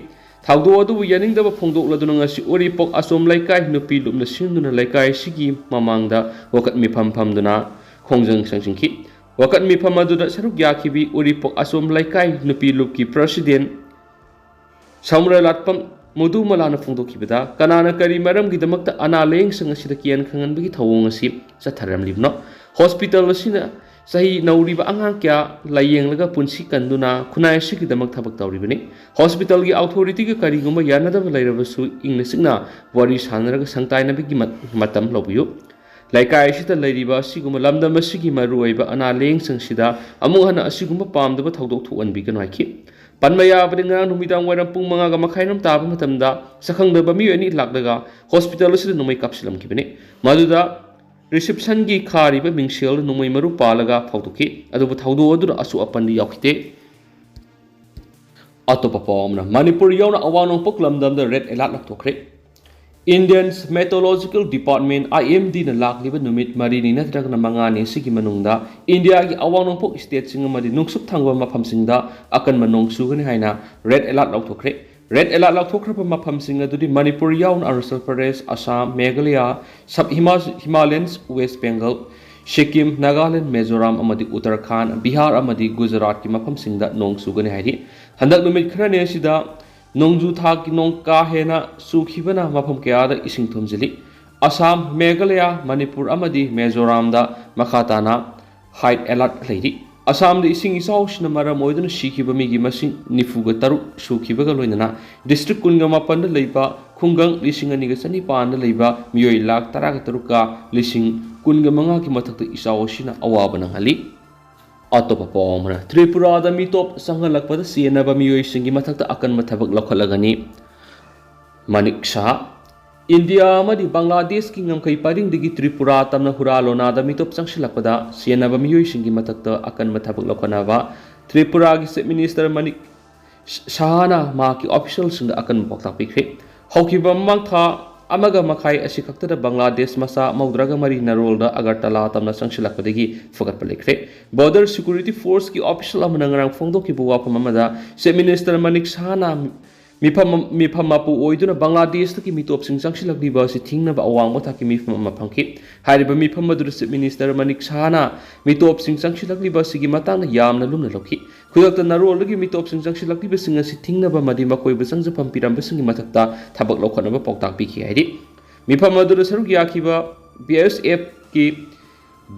ꯊꯧꯗꯣꯛ ꯑꯗꯨꯕꯨ ꯌꯥꯅꯤꯡꯗꯕ ꯐꯣꯡꯗꯣꯛꯂꯗꯨꯅ ꯉꯁꯤ ꯎꯔꯤꯄꯣꯛ ꯑꯁꯣꯝ ꯂꯩꯀꯥꯏ ꯅꯨꯄꯤ ꯂꯨꯞꯅ ꯁꯤꯟꯗꯨꯅ ꯂꯩꯀꯥꯏ ꯑꯁꯤꯒꯤ ꯃꯃꯥꯡꯗ ꯋꯥꯀꯠ ꯃꯤꯐꯝ ꯐꯝꯗꯨꯅ ꯈꯣꯡꯖꯪ ꯆꯪꯁꯤꯟꯈꯤ꯫ ꯋꯥꯀꯠ ꯃꯤꯐꯝ ꯑꯗꯨꯗ ꯁꯔꯨꯛ ꯌꯥꯈꯤꯕꯤ ꯎꯔꯤꯄꯣꯛ ꯑꯁꯣꯝ ꯂꯩꯀꯥꯏ ꯅꯨꯄꯤ ꯂꯨꯞꯀꯤ ꯄ꯭ꯔꯁꯤꯗꯦꯟ ꯁꯃꯨꯔꯥꯏ ꯂꯥꯠꯄꯝ ꯃꯨꯗꯨꯃꯂꯥꯅ ꯐꯣꯡꯗꯣꯛꯈꯤꯕꯗ, ꯀꯅꯥꯅ ꯀꯔꯤ ꯃꯔꯝꯒꯤꯗꯃꯛꯇ ꯑꯅꯥ ꯂꯥꯌꯦꯡꯁꯪ ꯑꯁꯤꯗ ꯀꯤꯍꯟ ꯈꯪꯍꯟꯕꯒꯤ ꯊꯧꯑꯣꯡ ꯑꯁꯤ ꯆꯠꯊꯔꯝꯂꯤꯕꯅꯣ? ꯍꯣꯁꯄꯤꯇꯥꯜ ꯑꯁꯤꯅ ꯆꯍꯤ ꯅꯧꯔꯤꯕ ꯑꯉꯥꯡ ꯀꯌꯥ ꯂꯥꯌꯦꯡꯂꯒ ꯄꯨꯟꯁꯤ ꯀꯟꯗꯨꯅ ꯈꯨꯟꯅꯥꯏ ꯑꯁꯤꯒꯤꯗꯃꯛ ꯊꯕꯛ ꯇꯧꯔꯤꯕꯅꯤ꯫ ꯍꯣꯁꯄꯤꯇꯥꯜꯒꯤ ꯑꯣꯊꯣꯔꯤꯇꯤꯒ ꯀꯔꯤꯒꯨꯝꯕ ꯌꯥꯅꯗꯕ ꯂꯩꯔꯕꯁꯨ ꯏꯪꯅ ꯆꯤꯛꯅ ꯋꯥꯔꯤ ꯁꯥꯟꯅꯔꯒ ꯁꯪꯇꯥꯏꯅꯕꯒꯤ ꯃꯠ-, ꯃꯇꯝ ꯂꯧꯕꯤꯌꯨ꯫ ꯂꯩꯀꯥꯏ ꯑꯁꯤꯗ ꯂꯩꯔꯤꯕ ꯑꯁꯤꯒꯨꯝꯕ ꯂꯝꯗꯝ ꯑꯁꯤꯒꯤ ꯃꯔꯨꯑꯣꯏꯕ ꯑꯅꯥ ꯂꯥꯌꯦꯡꯁꯪꯁꯤꯗ ꯑꯃꯨꯛ ꯍꯟꯅ ꯑꯁꯤꯒꯨꯝꯕ ꯄꯥꯝꯗꯕ ꯊꯧꯗꯣꯛ ꯊꯣꯛꯍꯟꯕꯤꯒꯅꯨ ꯍꯥꯏꯈꯤ꯫ ꯄꯟꯕ ꯌꯥꯕꯗꯤ, ꯉꯔꯥꯡ ꯅꯨꯃꯤꯗꯥꯡ ꯋꯥꯏꯔꯝ ꯄꯨꯡ ꯃꯉꯥꯒ ꯃꯈꯥꯏ ꯔꯣꯝ ꯇꯥꯕ ꯃꯇꯝꯗ ꯁꯛꯈꯪꯗꯕ ꯃꯤꯑꯣꯏ ꯑꯅꯤ ꯂꯥꯛꯂꯒ ꯍꯣꯁꯄꯤꯇꯥꯜ ꯑꯁꯤꯗ ꯅꯣꯡꯃꯩ ꯀꯥꯞꯁꯤꯜꯂꯝꯈꯤꯕꯅꯤ꯫ ꯃꯗꯨꯗ ꯔꯤꯁꯤꯞꯁꯟꯒꯤ ꯈꯥꯔꯤꯕ ꯃꯤꯡꯁꯦꯜꯗ ꯅꯣꯡꯃꯩ ꯃꯔꯨ ꯄꯥꯜꯂꯒ ꯐꯥꯎꯗꯣꯛꯈꯤ꯫ ꯑꯗꯨꯕꯨ ꯊꯧꯗꯣꯛ ꯑꯗꯨꯗ ꯑꯁꯣꯛ ꯑꯄꯟꯗꯤ ꯌꯥꯎꯈꯤꯗꯦ꯫ ꯑꯇꯣꯞꯄ ꯄꯥꯎ ꯑꯃꯅ, ꯃꯅꯤꯄꯨꯔ ꯌꯥꯎꯅ ꯑꯋꯥꯡ ꯅꯣꯡꯄꯣꯛ ꯂꯝꯗꯝꯗ ꯔꯦꯗ ꯑꯦꯂꯥꯔꯠ ꯂꯧꯊꯣꯛꯈ꯭ꯔꯦ꯫ Indian Meteorological Department, I M D ꯅ ꯂꯥꯛꯂꯤꯕ ꯅꯨꯃꯤꯠ ꯃꯔꯤꯅꯤ ꯅꯠꯇ꯭ꯔꯒꯅ ꯃꯉꯥꯅꯤ ꯑꯁꯤꯒꯤ ꯃꯅꯨꯡꯗ ꯏꯟꯗꯤꯌꯥꯒꯤ ꯑꯋꯥꯡ ꯅꯣꯡꯄꯣꯛ ꯁ꯭ꯇꯦꯠꯁꯤꯡ ꯑꯃꯗꯤ ꯅꯣꯡꯆꯨꯞ ꯊꯪꯕ ꯃꯐꯝꯁꯤꯡꯗ ꯑꯀꯟꯕ ꯅꯣꯡ ꯆꯨꯒꯅꯤ ꯍꯥꯏꯅ ꯔꯦꯗ ꯑꯦꯂꯥꯔꯠ ꯂꯧꯊꯣꯛꯈ꯭ꯔꯦ꯫ ꯔꯦꯗ ꯑꯦꯂꯥꯔꯠ ꯂꯧꯊꯣꯛꯈ꯭ꯔꯕ ꯃꯐꯝꯁꯤꯡ ꯑꯗꯨꯗꯤ ꯃꯅꯤꯄꯨꯔ ꯌꯥꯎꯅ ꯑꯔꯨꯅꯥꯆꯜ ꯄ꯭ꯔꯗꯦꯁ, ꯑꯁꯥꯝ, ꯃꯦꯘꯥꯂꯌꯥ, ꯁꯕ ꯍꯤꯃꯥ-, ꯍꯤꯃꯥꯂꯌꯟ ꯋꯦꯁ ꯕꯦꯡꯒꯜ, ꯁꯤꯛꯀꯤꯝ, ꯅꯥꯒꯥꯂꯦꯟ, ꯃꯤꯖꯣꯔꯥꯝ ꯑꯃꯗꯤ ꯎꯠꯇꯔꯈꯥꯟꯗ, ꯕꯤꯍꯥꯔ ꯑꯃꯗꯤ ꯒꯨꯖꯔꯥꯠꯀꯤ ꯃꯐꯝꯁꯤꯡꯗ ꯅꯣꯡ ꯆꯨꯒꯅꯤ ꯍꯥꯏꯔꯤ꯫ ꯍꯟꯗꯛ ꯅꯨꯃꯤꯠ ꯈꯔꯅꯤ ꯑꯁꯤꯗ ꯅꯣꯡꯖꯨ ꯊꯥꯒꯤ ꯅꯣꯡ ꯀꯥ ꯍꯦꯟꯅ ꯆꯨꯈꯤꯕꯅ ꯃꯐꯝ ꯀꯌꯥꯗ ꯏꯁꯤꯡ ꯊꯨꯝꯖꯤꯜꯂꯤ꯫ ꯑꯁꯥꯝ, ꯃꯦꯘꯥꯂꯌꯥ, ꯃꯅꯤꯄꯨꯔ ꯑꯃꯗꯤ ꯃꯤꯖꯣꯔꯥꯝꯗ ꯃꯈꯥ ꯇꯥꯅ ꯍꯥꯏ ꯑꯦꯂꯥꯔꯠ ꯂꯩꯔꯤ꯫ ꯑꯁꯥꯝꯗ ꯏꯁꯤꯡ ꯏꯆꯥꯎꯁꯤꯅ ꯃꯔꯝ ꯑꯣꯏꯗꯨꯅ ꯁꯤꯈꯤꯕ ꯃꯤꯒꯤ ꯃꯁꯤꯡ ꯅꯤꯐꯨꯒ ꯇꯔꯨꯛ ꯁꯨꯈꯤꯕꯒ ꯂꯣꯏꯅꯅ ꯗꯤꯁꯇ꯭ꯔꯤꯛ ꯀꯨꯟꯒ ꯃꯥꯄꯟꯗ ꯂꯩꯕ ꯈꯨꯡꯒꯪ ꯂꯤꯁꯤꯡ ꯑꯅꯤꯒ ꯆꯅꯤꯄꯥꯟꯗ ꯂꯩꯕ ꯃꯤꯑꯣꯏ ꯂꯥꯈ ꯇꯔꯥꯒ ꯇꯔꯨꯛꯀ ꯂꯤꯁꯤꯡ ꯀꯨꯟꯒ ꯃꯉꯥꯒꯤ ꯃꯊꯛꯇ ꯏꯆꯥꯎ ꯑꯁꯤꯅ ꯑꯋꯥꯕ ꯅꯪꯍꯜꯂꯤ꯫ ꯑꯇꯣꯞꯄ ꯄꯥꯎ ꯑꯃꯅ, ꯇ꯭ꯔꯤꯄꯨꯔꯥꯗ ꯃꯤꯇꯣꯞ ꯆꯪꯍꯜꯂꯛꯄꯗ ꯆꯦꯟꯅꯕ ꯃꯤꯑꯣꯏꯁꯤꯡꯒꯤ ꯃꯊꯛꯇ ꯑꯀꯟꯕ ꯊꯕꯛ ꯂꯧꯈꯠꯂꯒꯅꯤ꯫ ꯃꯅꯤꯛ ꯁꯍꯥ꯫ ꯏꯟꯗꯤꯌꯥ ꯑꯃꯗꯤ ꯕꯪꯒ꯭ꯂꯥꯗꯦꯁꯀꯤ ꯉꯝꯈꯩ ꯄꯔꯤꯡꯗꯒꯤ ꯇ꯭ꯔꯤꯄꯨꯔꯥ ꯇꯝꯅ ꯍꯨꯔꯥ ꯂꯣꯅꯥꯗ ꯃꯤꯇꯣꯞ ꯆꯪꯁꯤꯜꯂꯛꯄꯗ ꯆꯦꯟꯅꯕ ꯃꯤꯑꯣꯏꯁꯤꯡꯒꯤ ꯃꯊꯛꯇ ꯑꯀꯟꯕ ꯊꯕꯛ ꯂꯧꯈꯠꯅꯕ ꯇ꯭ꯔꯤꯄꯨꯔꯥꯒꯤ ꯆꯤꯐ ꯃꯤꯅꯤꯁꯇꯔ ꯃꯅꯤꯛ ꯁꯍꯥꯅ ꯃꯍꯥꯛꯀꯤ ꯑꯣꯐꯤꯁꯤꯌꯦꯜꯁꯤꯡꯗ ꯑꯀꯟꯕ ꯄꯥꯎꯇꯥꯛ ꯄꯤꯈ꯭ꯔꯦ꯫ ꯍꯧꯈꯤꯕ ꯃꯃꯥꯡ ꯊꯥ ꯑꯃꯒ ꯃꯈꯥꯏ ꯑꯁꯤ ꯈꯛꯇꯗ ꯕꯪꯒ꯭ꯂꯥꯗꯦꯁ ꯃꯆꯥ ꯃꯧꯗ꯭ꯔꯥꯒ ꯃꯔꯤ ꯅꯔꯣꯜꯗ ꯑꯒꯔꯇꯂꯥ ꯇꯝꯅ ꯆꯪꯁꯤꯜꯂꯛꯄꯗꯒꯤ ꯐꯒꯠꯄ ꯂꯩꯈ꯭ꯔꯦ꯫ ꯕꯣꯔꯗꯔ ꯁꯦꯀ꯭ꯌꯨꯔꯤꯇꯤ ꯐꯣꯔꯁꯀꯤ ꯑꯣꯐꯤꯁꯤꯌꯦꯜ ꯑꯃꯅ ꯉꯔꯥꯡ ꯐꯣꯡꯗꯣꯛꯈꯤꯕ ꯋꯥꯐꯝ ꯑꯃꯗ ꯆꯤꯐ ꯃꯤꯅꯤꯁꯇꯔ ꯃꯅꯤꯛ ꯁꯍꯥꯅ ꯃꯤꯐꯝ, ꯃꯤꯐꯝ ꯃꯄꯨ ꯑꯣꯏꯗꯨꯅ ꯕꯪꯒ꯭ꯂꯥꯗꯦꯁꯇꯒꯤ ꯃꯤꯇꯣꯞꯁꯤꯡ ꯆꯪꯁꯤꯜꯂꯛꯂꯤꯕ ꯑꯁꯤ ꯊꯤꯡꯅꯕ ꯑꯋꯥꯡꯕ ꯊꯥꯛꯀꯤ ꯃꯤꯐꯝ ꯑꯃ ꯐꯪꯈꯤ꯫ ꯍꯥꯏꯔꯤꯕ ꯃꯤꯐꯝ ꯑꯗꯨꯗ Chief Minister ꯃꯅꯤꯛ ꯁꯍꯥꯅ ꯃꯤꯇꯣꯞꯁꯤꯡ ꯆꯪꯁꯤꯜꯂꯛꯂꯤꯕ ꯑꯁꯤꯒꯤ ꯃꯇꯥꯡꯗ ꯌꯥꯝꯅ ꯂꯨꯝꯅ ꯂꯧꯈꯤ꯫ ꯈꯨꯗꯛꯇ ꯅꯔꯣꯜꯗꯒꯤ ꯃꯤꯇꯣꯞꯁꯤꯡ ꯆꯪꯁꯤꯜꯂꯛꯂꯤꯕꯁꯤꯡ ꯑꯁꯤ ꯊꯤꯡꯅꯕ ꯑꯃꯗꯤ ꯃꯈꯣꯏꯕꯨ ꯆꯪꯖꯐꯝ ꯄꯤꯔꯝꯕꯁꯤꯡꯒꯤ ꯃꯊꯛꯇ ꯊꯕꯛ ꯂꯧꯈꯠꯅꯕ ꯄꯥꯎꯇꯥꯛ ꯄꯤꯈꯤ ꯍꯥꯏꯔꯤ꯫ ꯃꯤꯐꯝ ꯑꯗꯨꯗ ꯁꯔꯨꯛ ꯌꯥꯈꯤꯕ B S Fꯀꯤ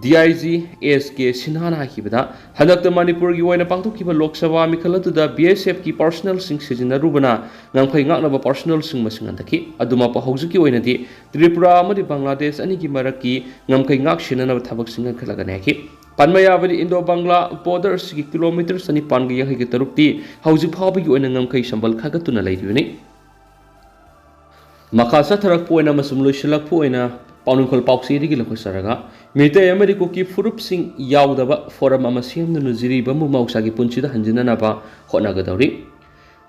D I G S K ꯁꯤꯟꯍꯥꯅ ꯍꯥꯏꯈꯤꯕꯗ, ꯍꯟꯗꯛꯇ ꯃꯅꯤꯄꯨꯔꯒꯤ ꯑꯣꯏꯅ ꯄꯥꯡꯊꯣꯛꯈꯤꯕ ꯂꯣꯛ ꯁꯚꯥ ꯃꯤꯈꯜ ꯑꯗꯨꯗ B S Fꯀꯤ personnelꯁꯤꯡ ꯁꯤꯖꯤꯟꯅꯔꯨꯕꯅ ꯉꯝꯈꯩ ꯉꯥꯛꯅꯕ personnelꯁꯤꯡ ꯃꯁꯤꯡ ꯍꯟꯊꯈꯤ꯫ ꯑꯗꯨꯃꯛꯄꯨ ꯍꯧꯖꯤꯛꯀꯤ ꯑꯣꯏꯅꯗꯤ ꯇ꯭ꯔꯤꯄꯨꯔꯥ ꯑꯃꯗꯤ ꯕꯪꯒ꯭ꯂꯥꯗꯦꯁ ꯑꯅꯤꯒꯤ ꯃꯔꯛꯀꯤ ꯉꯝꯈꯩ ꯉꯥꯛ ꯁꯦꯟꯅꯅꯕ ꯊꯕꯛꯁꯤꯡ ꯀꯟꯈꯠꯂꯒꯅꯤ ꯍꯥꯏꯈꯤ꯫ ꯄꯟꯕ ꯌꯥꯕꯗꯤ, Indo Bangla border ꯑꯁꯤꯒꯤ kilometre ꯆꯅꯤꯄꯥꯟꯒ ꯌꯥꯡꯈꯩꯒ ꯇꯔꯨꯛꯇꯤ ꯍꯧꯖꯤꯛ ꯐꯥꯎꯕꯒꯤ ꯑꯣꯏꯅ ꯉꯝꯈꯩ ꯁꯝꯕꯜ ꯈꯥꯒꯠꯇꯨꯅ ꯂꯩꯔꯤꯕꯅꯤ꯫ ꯃꯈꯥ ꯆꯠꯊꯔꯛꯄ ꯑꯣꯏꯅ ꯑꯃꯁꯨꯡ ꯂꯣꯏꯁꯤꯜꯂꯛꯄ ꯑꯣꯏꯅ ꯄꯥꯎꯅꯨꯡꯈꯣꯜ ꯄꯥꯎꯆꯦꯗꯒꯤ ꯂꯧꯈꯠꯆꯔꯒ, ꯃꯤꯇꯩ ꯑꯃꯗꯤ ꯀꯨꯀꯤ ꯐꯨꯔꯨꯞꯁꯤꯡ ꯌꯥꯎꯗꯕ forum ꯑꯃ ꯁꯦꯝꯗꯨꯅ ꯖꯤꯔꯤꯕꯥꯝꯕꯨ ꯃꯍꯧꯁꯥꯒꯤ ꯄꯨꯟꯁꯤꯗ ꯍꯟꯖꯤꯟꯅꯅꯕ ꯍꯣꯠꯅꯒꯗꯧꯔꯤ꯫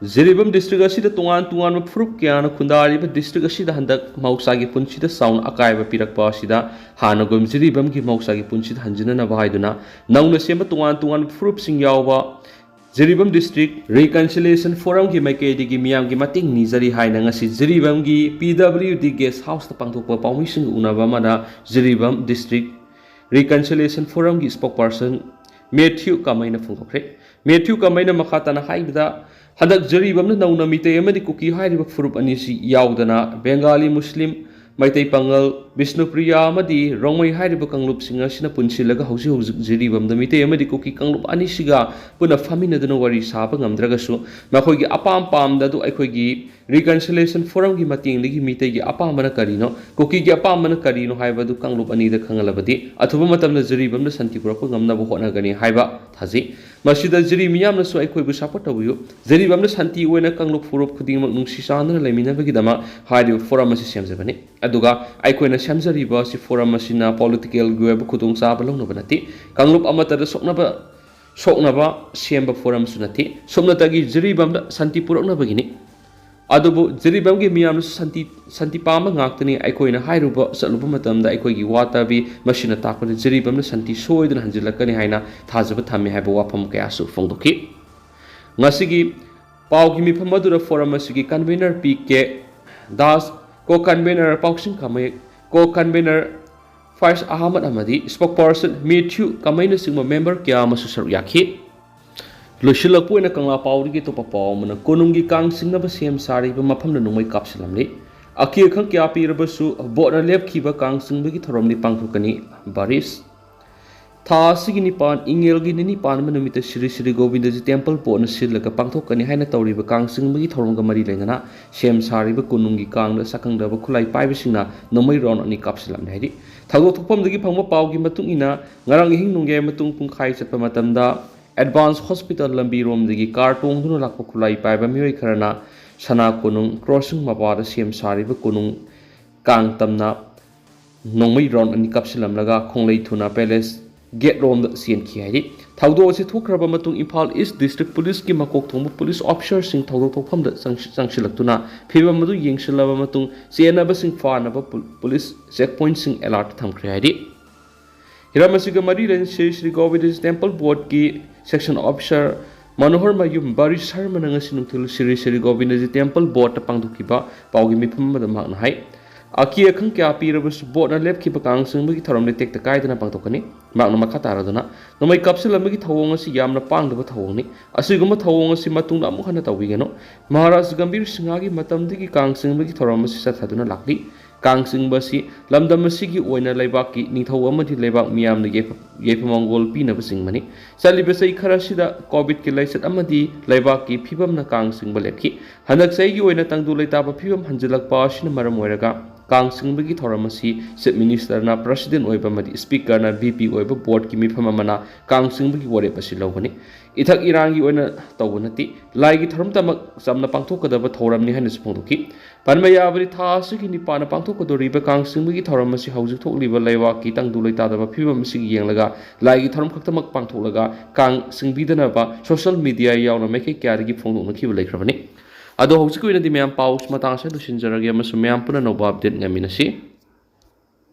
ꯖꯤꯔꯤꯕꯥꯝ district ꯑꯁꯤꯗ ꯇꯣꯉꯥꯟ ꯇꯣꯉꯥꯟꯕ ꯐꯨꯔꯨꯞ ꯀꯌꯥꯅ ꯈꯨꯟꯗꯥꯔꯤꯕ district ꯑꯁꯤꯗ ꯍꯟꯗꯛ ꯃꯍꯧꯁꯥꯒꯤ ꯄꯨꯟꯁꯤꯗ ꯆꯥꯎꯅ ꯑꯀꯥꯏꯕ ꯄꯤꯔꯛꯄ ꯑꯁꯤꯗ ꯍꯥꯟꯅꯒꯨꯝ ꯖꯤꯔꯤꯕꯥꯝꯒꯤ ꯃꯍꯧꯁꯥꯒꯤ ꯄꯨꯟꯁꯤꯗ ꯍꯟꯖꯤꯟꯅꯅꯕ ꯍꯥꯏꯗꯨꯅ ꯅꯧꯅ ꯁꯦꯝꯕ ꯇꯣꯉꯥꯟ ꯇꯣꯉꯥꯟꯕ ꯐꯨꯔꯨꯞꯁꯤꯡ ꯌꯥꯎꯕ ꯖꯤꯔꯤꯕꯥꯝ District Reconciliation Forumꯒꯤ ꯃꯥꯏꯀꯩꯗꯒꯤ ꯃꯤꯌꯥꯝꯒꯤ ꯃꯇꯦꯡ ꯅꯤꯖꯔꯤ ꯍꯥꯏꯅ ꯉꯁꯤ ꯖꯤꯔꯤꯕꯥꯝꯒꯤ P W D Guest Houseꯇ ꯄꯥꯡꯊꯣꯛꯄ ꯄꯥꯎꯃꯤꯁꯤꯡꯒ ꯎꯅꯕ ꯑꯃꯗ ꯖꯤꯔꯤꯕꯥꯝ District Reconciliation Forumꯒꯤ spokesperson ꯃꯦꯊ꯭ꯌꯨ ꯀꯥꯃꯩꯅ ꯐꯣꯡꯗꯣꯛꯈ꯭ꯔꯦ꯫ ꯃꯦꯊ꯭ꯌꯨ ꯀꯥꯃꯩꯅ ꯃꯈꯥ ꯇꯥꯅ ꯍꯥꯏꯕꯗ, ꯍꯟꯗꯛ ꯖꯤꯔꯤꯕꯥꯝꯅ ꯅꯧꯅ ꯃꯤꯇꯩ ꯑꯃꯗꯤ ꯀꯨꯀꯤ ꯍꯥꯏꯔꯤꯕ ꯐꯨꯔꯨꯞ ꯑꯅꯤꯁꯤ ꯌꯥꯎꯗꯅ ꯕꯦꯡꯒꯥꯂꯤ ꯃꯨꯁꯂꯤꯝ, ꯃꯩꯇꯩ ꯄꯥꯉꯜ, ꯕꯤꯁꯅꯨꯄ꯭ꯔꯤꯌꯥ ꯑꯃꯗꯤ ꯔꯣꯡꯃꯩ ꯍꯥꯏꯔꯤꯕ ꯀꯥꯡꯂꯨꯞꯁꯤꯡ ꯑꯁꯤꯅ ꯄꯨꯟꯁꯤꯜꯂꯒ ꯍꯧꯖꯤꯛ ꯍꯧꯖꯤꯛ ꯖꯤꯔꯤꯕꯥꯝꯗ ꯃꯤꯇꯩ ꯑꯃꯗꯤ ꯀꯨꯀꯤ ꯀꯥꯡꯂꯨꯞ ꯑꯅꯤꯁꯤꯒ ꯄꯨꯟꯅ ꯐꯝꯃꯤꯟꯅꯗꯨꯅ ꯋꯥꯔꯤ ꯁꯥꯕ ꯉꯝꯗ꯭ꯔꯒꯁꯨ, ꯃꯈꯣꯏꯒꯤ ꯑꯄꯥꯝ ꯄꯥꯝꯗ ꯑꯗꯨ ꯑꯩꯈꯣꯏꯒꯤ Reconciliation Forumꯒꯤ ꯃꯇꯦꯡꯗꯒꯤ ꯃꯤꯇꯩꯒꯤ ꯑꯄꯥꯝꯕꯅ ꯀꯔꯤꯅꯣ, ꯀꯨꯀꯤꯒꯤ ꯑꯄꯥꯝꯕꯅ ꯀꯔꯤꯅꯣ ꯍꯥꯏꯕꯗꯨ ꯀꯥꯡꯂꯨꯞ ꯑꯅꯤꯗ ꯈꯪꯍꯜꯂꯕꯗꯤ ꯑꯊꯨꯕ ꯃꯇꯝꯗ ꯖꯤꯔꯤꯕꯥꯝꯗ ꯁꯥꯟꯇꯤ ꯄꯨꯔꯛꯄ ꯉꯝꯅꯕ ꯍꯣꯠꯅꯒꯅꯤ ꯍꯥꯏꯕ ꯊꯥꯖꯩ꯫ ꯃꯁꯤꯗ ꯖꯤꯔꯤ ꯃꯤꯌꯥꯝꯅꯁꯨ ꯑꯩꯈꯣꯏꯕꯨ support ꯇꯧꯕꯤꯌꯨ꯫ ꯖꯤꯔꯤꯕꯥꯝꯗ ꯁꯥꯟꯇꯤ ꯑꯣꯏꯅ ꯀꯥꯡꯂꯨꯞ ꯐꯨꯔꯨꯞ ꯈꯨꯗꯤꯡꯃꯛ ꯅꯨꯡꯁꯤ ꯆꯥꯟꯅꯅ ꯂꯩꯃꯤꯟꯅꯕꯒꯤꯗꯃꯛ ꯍꯥꯏꯔꯤꯕ forum ꯑꯁꯤ ꯁꯦꯝꯖꯕꯅꯤ꯫ ꯑꯗꯨꯒ ꯑꯩꯈꯣꯏꯅ ꯁꯦꯝꯖꯔꯤꯕ ꯑꯁꯤ forum ꯑꯁꯤꯅ politicalꯒꯤ ꯑꯣꯏꯕ ꯈꯨꯗꯣꯡꯆꯥꯕ ꯂꯧꯅꯕ ꯅꯠꯇꯦ꯫ ꯀꯥꯡꯂꯨꯞ ꯑꯃꯠꯇꯗ ꯁꯣꯛꯅꯕ, ꯁꯣꯛꯅꯕ ꯁꯦꯝꯕ forumꯁꯨ ꯅꯠꯇꯦ꯫ ꯁꯨꯞꯅꯇꯒꯤ ꯖꯤꯔꯤꯕꯥꯝꯗ ꯁꯥꯟꯇꯤ ꯄꯨꯔꯛꯅꯕꯒꯤꯅꯤ꯫ ꯑꯗꯨꯕꯨ ꯖꯤꯔꯤꯕꯥꯝꯒꯤ ꯃꯤꯌꯥꯝꯅꯁꯨ ꯁꯥꯟꯇꯤ, ꯁꯥꯟꯇꯤ ꯄꯥꯝꯕ ꯉꯥꯛꯇꯅꯤ꯫ ꯑꯩꯈꯣꯏꯅ ꯍꯥꯏꯔꯨꯕ ꯆꯠꯂꯨꯕ ꯃꯇꯝꯗ ꯑꯩꯈꯣꯏꯒꯤ ꯋꯥ ꯇꯥꯕꯤ꯫ ꯃꯁꯤꯅ ꯇꯥꯛꯄꯗ ꯖꯤꯔꯤꯕꯥꯝꯅ ꯁꯥꯟꯇꯤ ꯁꯣꯏꯗꯅ ꯍꯟꯖꯤꯜꯂꯛꯀꯅꯤ ꯍꯥꯏꯅ ꯊꯥꯖꯕ ꯊꯝꯃꯤ ꯍꯥꯏꯕ ꯋꯥꯐꯝ ꯀꯌꯥꯁꯨ ꯐꯣꯡꯗꯣꯛꯈꯤ꯫ ꯉꯁꯤꯒꯤ ꯄꯥꯎꯒꯤ ꯃꯤꯐꯝ ꯑꯗꯨꯗ ꯐꯣꯔꯝ ꯑꯁꯤꯒꯤ ꯀꯟꯚꯦꯅꯔ ꯄꯤ ꯀꯦ ꯗꯥꯁ, ꯀꯣ ꯀꯟꯚꯦꯅꯔ ꯄꯥꯎꯁꯤꯡ ꯀꯃꯩ, ꯀꯣ ꯀꯟꯚꯦꯅꯔ ꯐꯥꯏꯁ ꯑꯍꯃꯗ ꯑꯃꯗꯤ ꯁ꯭ꯄꯣꯛꯄꯔꯁꯟ ꯃꯦꯊ꯭ꯌꯨ ꯀꯃꯩꯅꯆꯤꯡꯕ ꯃꯦꯝꯕꯔ ꯀꯌꯥ ꯑꯃꯁꯨ ꯁꯔꯨꯛ ꯌꯥꯈꯤ꯫ ꯂꯣꯏꯁꯤꯜꯂꯛꯄ ꯑꯣꯏꯅ ꯀꯪꯂꯥ ꯄꯥꯎꯗꯒꯤ ꯑꯇꯣꯞꯄ ꯄꯥꯎ ꯑꯃꯅ, ꯀꯣꯅꯨꯡꯒꯤ ꯀꯥꯡ ꯆꯤꯡꯅꯕ ꯁꯦꯝ ꯁꯥꯔꯤꯕ ꯃꯐꯝꯗ ꯅꯣꯡꯃꯩ ꯀꯥꯞꯁꯤꯜꯂꯝꯂꯤ꯫ ꯑꯀꯤ ꯑꯈꯪ ꯀꯌꯥ ꯄꯤꯔꯕꯁꯨ ꯕꯣꯔꯗꯅ ꯂꯦꯞꯈꯤꯕ ꯀꯥꯡ ꯆꯤꯡꯕꯒꯤ ꯊꯧꯔꯝꯗꯤ ꯄꯥꯡꯊꯣꯛꯀꯅꯤ꯫ ꯕꯥꯔꯤꯁ꯫ ꯊꯥ ꯑꯁꯤꯒꯤ ꯅꯤꯄꯥꯟ, ꯏꯉꯦꯜꯒꯤ ꯅꯤꯅꯤ ꯄꯥꯟꯕ ꯅꯨꯃꯤꯠꯇ ꯁ꯭ꯔꯤ ꯁ꯭ꯔꯤ ꯒꯣꯕꯤꯟꯗꯖꯤ ꯇꯦꯝꯄꯜ ꯕꯣꯔꯗꯅ ꯁꯤꯜꯂꯒ ꯄꯥꯡꯊꯣꯛꯀꯅꯤ ꯍꯥꯏꯅ ꯇꯧꯔꯤꯕ ꯀꯥꯡ ꯆꯤꯡꯕꯒꯤ ꯊꯧꯔꯝꯒ ꯃꯔꯤ ꯂꯩꯅꯅ ꯁꯦꯝ ꯁꯥꯔꯤꯕ ꯀꯣꯅꯨꯡꯒꯤ ꯀꯥꯡꯗ ꯁꯛꯈꯪꯗꯕ ꯈꯨꯠꯂꯥꯏ ꯄꯥꯏꯕꯁꯤꯡꯅ ꯅꯣꯡꯃꯩ ꯔꯥꯎꯟ ꯑꯅꯤ ꯀꯥꯞꯁꯤꯜꯂꯝꯂꯦ ꯍꯥꯏꯔꯤ꯫ ꯊꯧꯗꯣꯛ ꯊꯣꯛꯐꯝꯗꯒꯤ ꯐꯪꯕ ꯄꯥꯎꯒꯤ ꯃꯇꯨꯡ ꯏꯟꯅ, ꯉꯔꯥꯡ ꯑꯍꯤꯡ ꯅꯣꯡꯌꯥꯏ ꯃꯇꯨꯡ ꯄꯨꯡꯈꯥꯏ ꯆꯠꯄ ꯃꯇꯝꯗ ꯑꯦꯗꯚꯥꯟꯁ ꯍꯣꯁꯄꯤꯇꯥꯜ ꯂꯝꯕꯤꯔꯣꯝꯗꯒꯤ ꯀꯥꯔ ꯇꯣꯡꯗꯨꯅ ꯂꯥꯛꯄ ꯈꯨꯠꯂꯥꯏ ꯄꯥꯏꯕ ꯃꯤꯑꯣꯏ ꯈꯔꯅ ꯁꯅꯥ ꯀꯣꯅꯨꯡ ꯀ꯭ꯔꯣꯁꯤꯡ ꯃꯄꯥꯗ ꯁꯦꯝ ꯁꯥꯔꯤꯕ ꯀꯣꯅꯨꯡ ꯀꯥꯡ ꯇꯝꯅ ꯅꯣꯡꯃꯩ ꯔꯥꯎꯟ ꯑꯅꯤ ꯀꯥꯞꯁꯤꯜꯂꯝꯂꯒ ꯈꯣꯡꯂꯩ ꯊꯨꯅ ꯄꯦꯂꯦꯁ ꯒꯦꯠ ꯔꯣꯝꯗ ꯆꯦꯟꯈꯤ ꯍꯥꯏꯔꯤ꯫ ꯊꯧꯗꯣꯛ ꯑꯁꯤ ꯊꯣꯛꯈ꯭ꯔꯕ ꯃꯇꯨꯡ ꯏꯝꯐꯥꯜ ꯏꯁ ꯗꯤꯁꯇ꯭ꯔꯤꯛ ꯄꯨꯂꯤꯁꯀꯤ ꯃꯀꯣꯛ ꯊꯣꯡꯕ ꯄꯨꯂꯤꯁ ꯑꯣꯐꯤꯁꯔꯁꯤꯡ ꯊꯧꯗꯣꯛ ꯊꯣꯛꯐꯝꯗ ꯆꯪꯁꯤ-, ꯆꯪꯁꯤꯜꯂꯛꯇꯨꯅ ꯐꯤꯕꯝ ꯑꯗꯨ ꯌꯦꯡꯁꯤꯜꯂꯕ ꯃꯇꯨꯡ ꯆꯦꯟꯅꯕꯁꯤꯡ ꯐꯥꯅꯕ ꯄꯨ-, ꯄꯨꯂꯤꯁ ꯆꯦꯛ ꯄꯣꯏꯟꯠꯁꯤꯡ ꯑꯦꯂꯥꯔꯠ ꯊꯝꯈ꯭ꯔꯦ ꯍꯥꯏꯔꯤ꯫ ꯍꯤꯔꯝ ꯑꯁꯤꯒ ꯃꯔꯤ ꯂꯩꯅ ꯁ꯭ꯔꯤ ꯁ꯭ꯔꯤ ꯒꯣꯕꯤꯟꯗꯖꯤ ꯇꯦꯝꯄꯜ ꯕꯣꯔꯗꯀꯤ ꯁꯦꯛꯁꯟ ꯑꯣꯐꯤꯁꯔ ꯃꯅꯣꯍꯔ ꯃꯌꯨꯝ ꯕꯥꯔꯤ ꯁꯔꯃꯅ ꯉꯁꯤ ꯅꯨꯡꯊꯤꯜ ꯁ꯭ꯔꯤ ꯁ꯭ꯔꯤ ꯒꯣꯕꯤꯟꯗꯖꯤ ꯇꯦꯝꯄꯜ ꯕꯣꯔꯗꯇ ꯄꯥꯡꯊꯣꯛꯈꯤꯕ ꯄꯥꯎꯒꯤ ꯃꯤꯐꯝ ꯑꯃꯗ ꯃꯍꯥꯛꯅ ꯍꯥꯏ, ꯑꯀꯤ ꯑꯈꯪ ꯀꯌꯥ ꯄꯤꯔꯕꯁꯨ ꯕꯣꯔꯗꯅ ꯂꯦꯞꯈꯤꯕ ꯀꯥꯡ ꯆꯤꯡꯕꯒꯤ ꯊꯧꯔꯝꯗꯤ ꯇꯦꯛꯇ ꯀꯥꯏꯗꯅ ꯄꯥꯡꯊꯣꯛꯀꯅꯤ꯫ ꯃꯍꯥꯛꯅ ꯃꯈꯥ ꯇꯥꯔꯗꯨꯅ, ꯅꯣꯡꯃꯩ ꯀꯥꯞꯁꯤꯜꯂꯝꯕꯒꯤ ꯊꯧꯑꯣꯡ ꯑꯁꯤ ꯌꯥꯝꯅ ꯄꯥꯡꯗꯕ ꯊꯧꯑꯣꯡꯅꯤ꯫ ꯑꯁꯤꯒꯨꯝꯕ ꯊꯧꯑꯣꯡ ꯑꯁꯤ ꯃꯇꯨꯡꯗ ꯑꯃꯨꯛ ꯍꯟꯅ ꯇꯧꯕꯤꯒꯅꯨ꯫ ꯃꯍꯥꯔꯥꯖ ꯒꯝꯚꯤꯔ ꯁꯤꯡꯍꯒꯤ ꯃꯇꯝꯗꯒꯤ ꯀꯥꯡ ꯆꯤꯡꯕꯒꯤ ꯊꯧꯔꯝ ꯑꯁꯤ ꯆꯠꯊꯗꯨꯅ ꯂꯥꯛꯂꯤ꯫ ꯀꯥꯡ ꯆꯤꯡꯕ ꯑꯁꯤ ꯂꯝꯗꯝ ꯑꯁꯤꯒꯤ ꯑꯣꯏꯅ ꯂꯩꯕꯥꯛꯀꯤ ꯅꯤꯡꯊꯧ ꯑꯃꯗꯤ ꯂꯩꯕꯥꯛ ꯃꯤꯌꯥꯝꯅ ꯌꯥꯏꯐ-, ꯌꯥꯏꯐ ꯃꯪꯒꯣꯜ ꯄꯤꯅꯕ ꯆꯤꯡꯕꯅꯤ꯫ ꯆꯠꯂꯤꯕ ꯆꯍꯤ ꯈꯔꯁꯤꯗ ꯀꯣꯚꯤꯗꯀꯤ ꯂꯥꯏꯆꯠ ꯑꯃꯗꯤ ꯂꯩꯕꯥꯛꯀꯤ ꯐꯤꯕꯝꯅ ꯀꯥꯡ ꯆꯤꯡꯕ ꯂꯦꯞꯈꯤ꯫ ꯍꯟꯗꯛ ꯆꯍꯤꯒꯤ ꯑꯣꯏꯅ ꯇꯪꯗꯨ ꯂꯩꯇꯥꯕ ꯐꯤꯕꯝ ꯍꯟꯖꯤꯜꯂꯛꯄ ꯑꯁꯤꯅ ꯃꯔꯝ ꯑꯣꯏꯔꯒ ꯀꯥꯡ ꯆꯤꯡꯕꯒꯤ ꯊꯧꯔꯝ ꯑꯁꯤ ꯆꯤꯐ ꯃꯤꯅꯤꯁꯇꯔꯅ ꯄ꯭ꯔꯁꯤꯗꯦꯟ ꯑꯣꯏꯕ ꯑꯃꯗꯤ ꯁ꯭ꯄꯤꯀꯔꯅ ꯚꯤ ꯄꯤ ꯑꯣꯏꯕ ꯕꯣꯔꯗꯀꯤ ꯃꯤꯐꯝ ꯑꯃꯅ ꯀꯥꯡ ꯆꯤꯡꯕꯒꯤ ꯋꯥꯔꯦꯞ ꯑꯁꯤ ꯂꯧꯒꯅꯤ꯫ ꯏꯊꯛ ꯏꯔꯥꯡꯒꯤ ꯑꯣꯏꯅ ꯇꯧꯕ ꯅꯠꯇꯦ꯫ ꯂꯥꯏꯒꯤ ꯊꯧꯔꯝꯇꯃꯛ ꯆꯝꯅ ꯄꯥꯡꯊꯣꯛꯀꯗꯕ ꯊꯧꯔꯝꯅꯤ ꯍꯥꯏꯅꯁꯨ ꯐꯣꯡꯗꯣꯛꯈꯤ꯫ ꯄꯟꯕ ꯌꯥꯕꯗꯤ, ꯊꯥ ꯑꯁꯤꯒꯤ ꯅꯤꯄꯥꯟꯗ ꯄꯥꯡꯊꯣꯛꯀꯗꯧꯔꯤꯕ ꯀꯥꯡ ꯆꯤꯡꯕꯒꯤ ꯊꯧꯔꯝ ꯑꯁꯤ ꯍꯧꯖꯤꯛ ꯊꯣꯛꯂꯤꯕ ꯂꯩꯕꯥꯛꯀꯤ ꯇꯪꯗꯨ ꯂꯩꯇꯥꯗꯕ ꯐꯤꯕꯝ ꯑꯁꯤꯒꯤ ꯌꯦꯡꯂꯒ ꯂꯥꯏꯒꯤ ꯊꯧꯔꯝ ꯈꯛꯇꯃꯛ ꯄꯥꯡꯊꯣꯛꯂꯒ ꯀꯥꯡ ꯆꯤꯡꯕꯤꯗꯅꯕ ꯁꯣꯁꯤꯌꯦꯜ ꯃꯤꯗꯤꯌꯥ ꯌꯥꯎꯅ ꯃꯥꯏꯀꯩ ꯀꯌꯥꯗꯒꯤ ꯐꯣꯡꯗꯣꯛꯅꯈꯤꯕ ꯂꯩꯈ꯭ꯔꯕꯅꯤ꯫ ꯑꯗꯣ ꯍꯧꯖꯤꯛꯀꯤ ꯑꯣꯏꯅꯗꯤ ꯃꯌꯥꯝ ꯄꯥꯎ ꯃꯇꯥꯡ ꯑꯁꯤꯗ ꯂꯣꯏꯁꯤꯟꯖꯔꯒꯦ ꯑꯃꯁꯨꯡ ꯃꯌꯥꯝ ꯄꯨꯟꯅ ꯑꯅꯧꯕ ꯑꯞꯗꯦꯠ ꯉꯥꯏꯃꯤꯟꯅꯁꯤ꯫